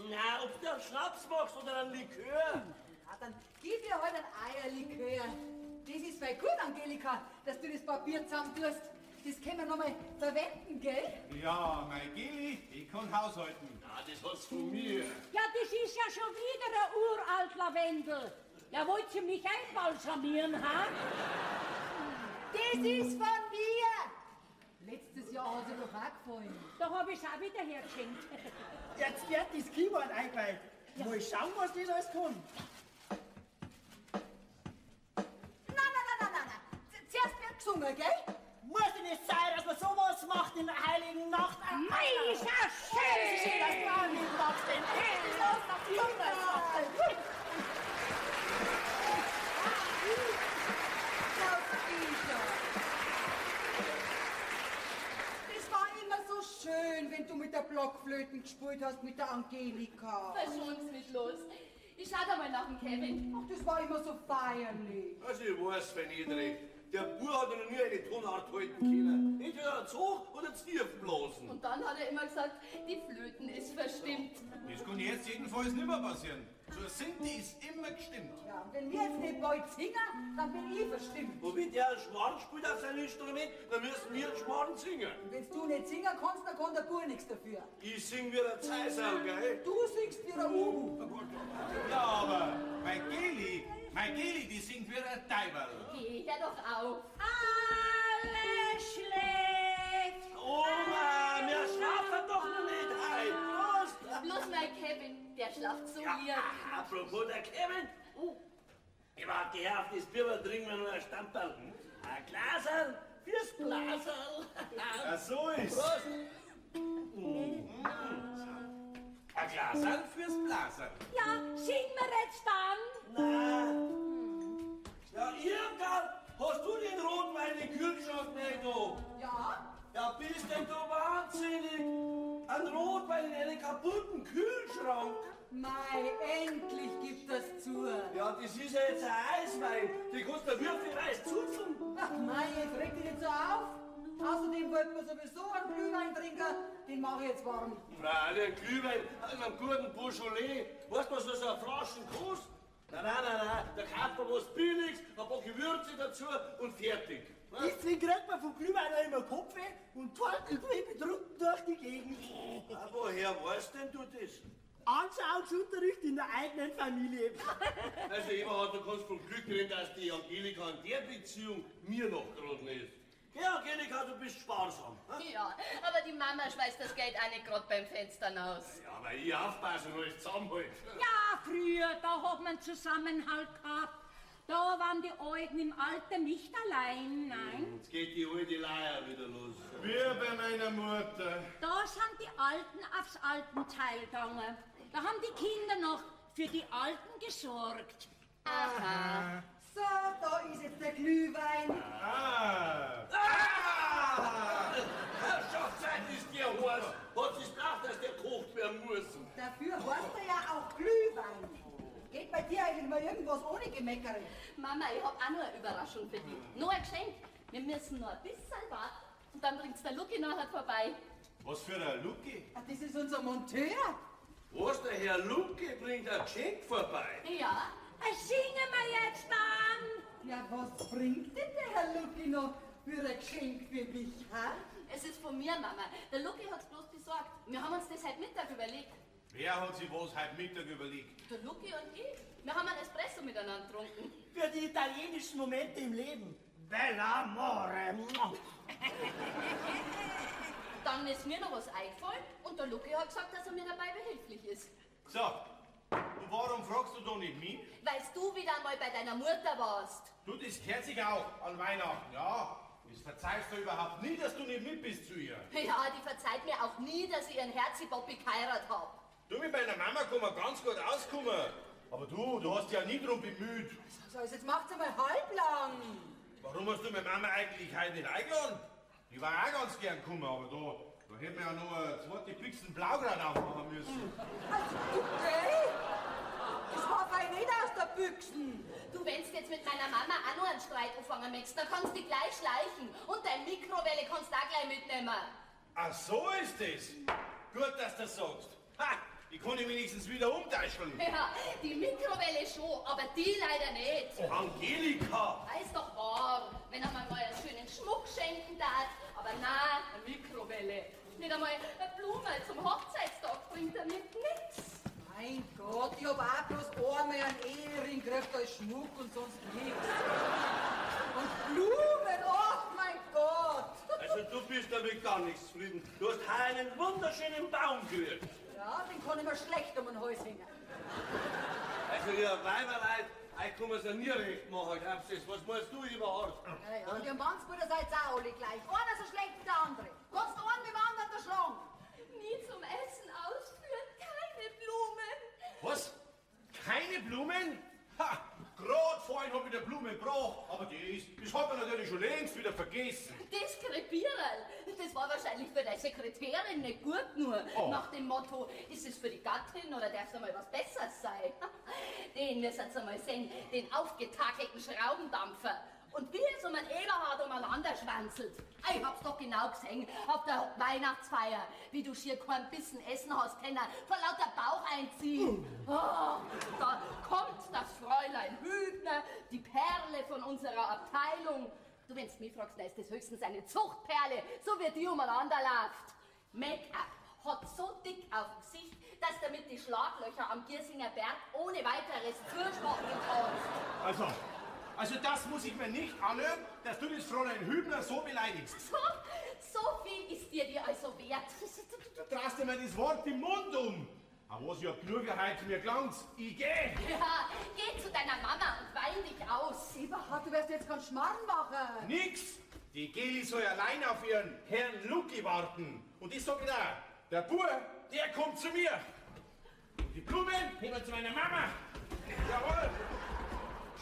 Na, ob du einen Schnaps machst oder einen Likör. Ja, dann gib ihr halt einen Eierlikör. Das ist voll gut, Angelika, dass du das Papier zusammentust. Das können wir nochmal verwenden, gell? Ja, mein Geli, ich kann haushalten. Ja, das hat's von mir. Ja, das ist ja schon wieder ein uralt Lavendel. Ja, wollt ihr mich einbalsamieren, ha? Das ist von mir! Letztes Jahr hat sie doch auch gefallen. Da hab ich's auch wieder hergeschenkt. Jetzt wird das Keyboard eingeweiht. Ja. Mal schauen, was das alles kann. Nein, nein, nein, nein, nein. Zuerst wird gesungen, gell? Muss denn nicht sein, dass man sowas macht in der heiligen Nacht? Mei, ist das schön! Es ist schön, dass du auch mitmachst. Denn Das war immer so schön, wenn du mit der Blockflöte gespielt hast, mit der Angelika. Verschon's mich los. Ich schau da mal nach dem Kevin. Ach, das war immer so feierlich. Also ich weiß, wenn ich recht. Der Bub hat ja noch nie eine Tonart halten können. Entweder zu hoch oder zu tief blasen. Und dann hat er immer gesagt, die Flöten ist verstimmt. Das kann jetzt jedenfalls nimmer passieren. So Sinti ist immer gestimmt. Ja, und wenn wir jetzt nicht bald singen, dann bin ich verstimmt. Und wenn der einen Schmarrn spielt auf sein Instrument, dann müssen wir einen Schmarrn singen. Und wenn du nicht singen kannst, dann kann der Bub nichts dafür. Ich sing wie ein Zeisal, gell? Du singst wie ein Uhu. Ja, aber mein Geli, die singt wie ein Teiberl. Geh, hör doch auf. Alle schläft. Oma, wir schlafen doch noch nicht heim. Prost. Bloß mein Kevin, der schlaft so ja, lieb. Apropos der Kevin. Ich war geh auf das Bier, trinken wir noch ein Stamperl. Ein Glaserl fürs Glaserl. Ja, so ist's. Prost. Ein Glaserl fürs Blaserl. Ja, singen wir jetzt dann. Nein. Ja, Irmgard, hast du den Rotwein in den Kühlschrank nicht da? Ja. Ja, bist denn du wahnsinnig? Ein Rotwein in einen kaputten Kühlschrank. Mei, endlich gibt das zu. Ja, das ist ja jetzt ein Eiswein. Den kannst du würfelweis zuzeln. Ach mei, jetzt reg dich nicht so auf. Außerdem wollten wir sowieso einen Glühwein trinken. Den mache ich jetzt warm. Freilich, ein Glühwein, einen guten Beaujolais. Weißt du, was so eine Flaschen kostet? Nein, nein, nein, nein, da kauft man was Billiges, ein paar Gewürze dazu und fertig. Deswegen kriegt man von Glühwein auch immer Kopfweh und torkelt wie betrunken durch die Gegend. Ah, woher weißt denn du das? Anschauungsunterricht in der eigenen Familie. Also Eberhard, du kannst vom Glück reden, dass die Angelika in der Beziehung mir noch gerade ist. Gell, Angelika, du bist sparsam. Hm? Ja, aber die Mama schmeißt das Geld auch nicht gerade beim Fenster raus. Ja, aber ich aufpasse und alles zusammenhalt. Ja, früher, da hat man Zusammenhalt gehabt. Da waren die Alten im Alter nicht allein, nein. Jetzt geht die alte Leier wieder los. Wie bei meiner Mutter. Da sind die Alten aufs Altenteil gegangen. Da haben die Kinder noch für die Alten gesorgt. Aha. So, da ist jetzt der Glühwein. Ah! Ah! Herrschaftszeit ist der heiß. Hat sich gedacht, dass der gekocht werden muss. Dafür heißt er ja auch Glühwein. Geht bei dir eigentlich mal irgendwas ohne Gemeckere? Mama, ich hab auch noch eine Überraschung für dich. Noch ein Geschenk. Wir müssen noch ein bisschen warten und dann bringt's der Lucky nachher vorbei. Was für ein Lucky? Ah, das ist unser Monteur. Was, der Herr Lucky bringt ein Geschenk vorbei? Ja. Singen wir jetzt dann! Ja, was bringt denn der Herr Lucky noch für ein Geschenk für mich, ha? Es ist von mir, Mama. Der Lucky hat's bloß besorgt. Wir haben uns das heute Mittag überlegt. Wer hat sich was heute Mittag überlegt? Der Lucky und ich. Wir haben einen Espresso miteinander getrunken. Für die italienischen Momente im Leben. Bella amore. Dann ist mir noch was eingefallen und der Lucky hat gesagt, dass er mir dabei behilflich ist. So, und warum fragst du da nicht mich? Weil's du wieder einmal bei deiner Mutter warst. Du, das gehört sich auch an Weihnachten, ja. Das verzeihst du überhaupt nie, dass du nicht mit bist zu ihr. Ja, die verzeiht mir auch nie, dass ich ihren Herzibobby geheiratet hab. Du, mit meiner Mama kann man ganz gut auskommen. Aber du hast dich ja nie drum bemüht. So, also jetzt macht's einmal halblang. Warum hast du meine Mama eigentlich heute nicht eingeladen? Die war auch ganz gern gekommen, aber da hätten wir ja noch eine zweite Pixen Blaugrad aufmachen müssen. Also, du, gell? Das war fein nicht aus der Büchsen. Du, wenn's jetzt mit meiner Mama auch noch einen Streit anfangen möchtest, dann kannst du dich gleich schleichen. Und deine Mikrowelle kannst du auch gleich mitnehmen. Ach, so ist es. Gut, dass du das sagst. Ha! Ich kann dich wenigstens wieder umtauschen. Ja, die Mikrowelle schon, aber die leider nicht. Oh, Angelika! Ist doch wahr, wenn er mir mal einen schönen Schmuck schenken darf. Aber nein, eine Mikrowelle. Nicht einmal eine Blume zum Hochzeitstag bringt er mit nix. Mein Gott, ich hab auch bloß einmal einen Ehering gekriegt als Schmuck und sonst nichts. Und Blumen, oh mein Gott! Also du bist damit gar nicht zufrieden. Du hast heuer einen wunderschönen Baum gekriegt. Ja, den kann ich mir schlecht um den Hals hängen. Also ihr Weiberleid, euch kann man's ja nie recht machen, glaubst du das? Was meinst du überhaupt? Ja, ja, und ihr Mannsbrüder seid auch alle gleich. Einer so schlecht wie der andere. Kannst du einen mit dem anderen erschlagen. Nie zum Essen ausführen, keine Blumen. Was? Keine Blumen? Ha! Gerade vorhin hab ich die Blume gebraucht, aber das hat man natürlich schon längst wieder vergessen. Das Krepierl, das war wahrscheinlich für deine Sekretärin nicht gut nur. Oh. Nach dem Motto, ist es für die Gattin oder darf es einmal was Besseres sein? Den müssen Sie mal sehen, den aufgetakelten Schraubendampfer. Und wie es um einen Eberhard umeinander schwanzelt. Ich hab's doch genau gesehen, auf der Weihnachtsfeier, wie du schier kein Bissen essen hast können, vor lauter Bauch einziehen. Oh, da kommt das Fräulein Hübner, die Perle von unserer Abteilung. Du, wenn's mich fragst, dann ist das höchstens eine Zuchtperle, so wie die umeinander läuft. Make-up hat so dick auf dem Gesicht, dass damit die Schlaglöcher am Giersinger Berg ohne weiteres zuschlagen kannst. Also das muss ich mir nicht anhören, dass du das Fräulein Hübner so beleidigst. So viel ist dir die also wert. Du traust dir mir das Wort im Mund um. Aber was, ich hab genug heute, mir gelangt's. Ich geh. Ja, geh zu deiner Mama und wein dich aus. Eberhard, du wirst jetzt keinen Schmarrn machen. Nix. Die Geli soll allein auf ihren Herrn Lucky warten. Und ich sag dir, der Bub, der kommt zu mir. Und die Blumen heben wir zu meiner Mama. Jawohl.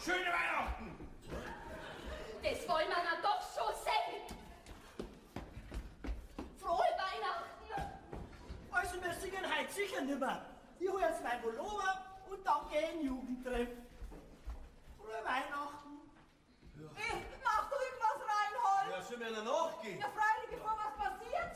Schöne Weihnachten! Das wollen wir na doch schon sehen! Frohe Weihnachten! Also wir singen heute sicher nimmer. Ich hol jetzt mein Pullover und dann geh ich in den Jugendtreff. Frohe Weihnachten! Ja. Ich mach doch irgendwas, Reinhold! Ja, sollen wir einer nachgehen? Ja, freilich, bevor was passiert!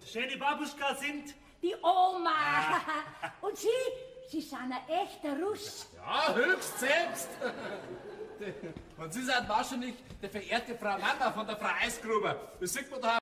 Schöne Babuschka sind? Die Oma. Und Sie, Sie sind ein echter Russ. Ja, höchst selbst. Und Sie sind wahrscheinlich die verehrte Frau Mama von der Frau Eisgruber. Das sieht man da.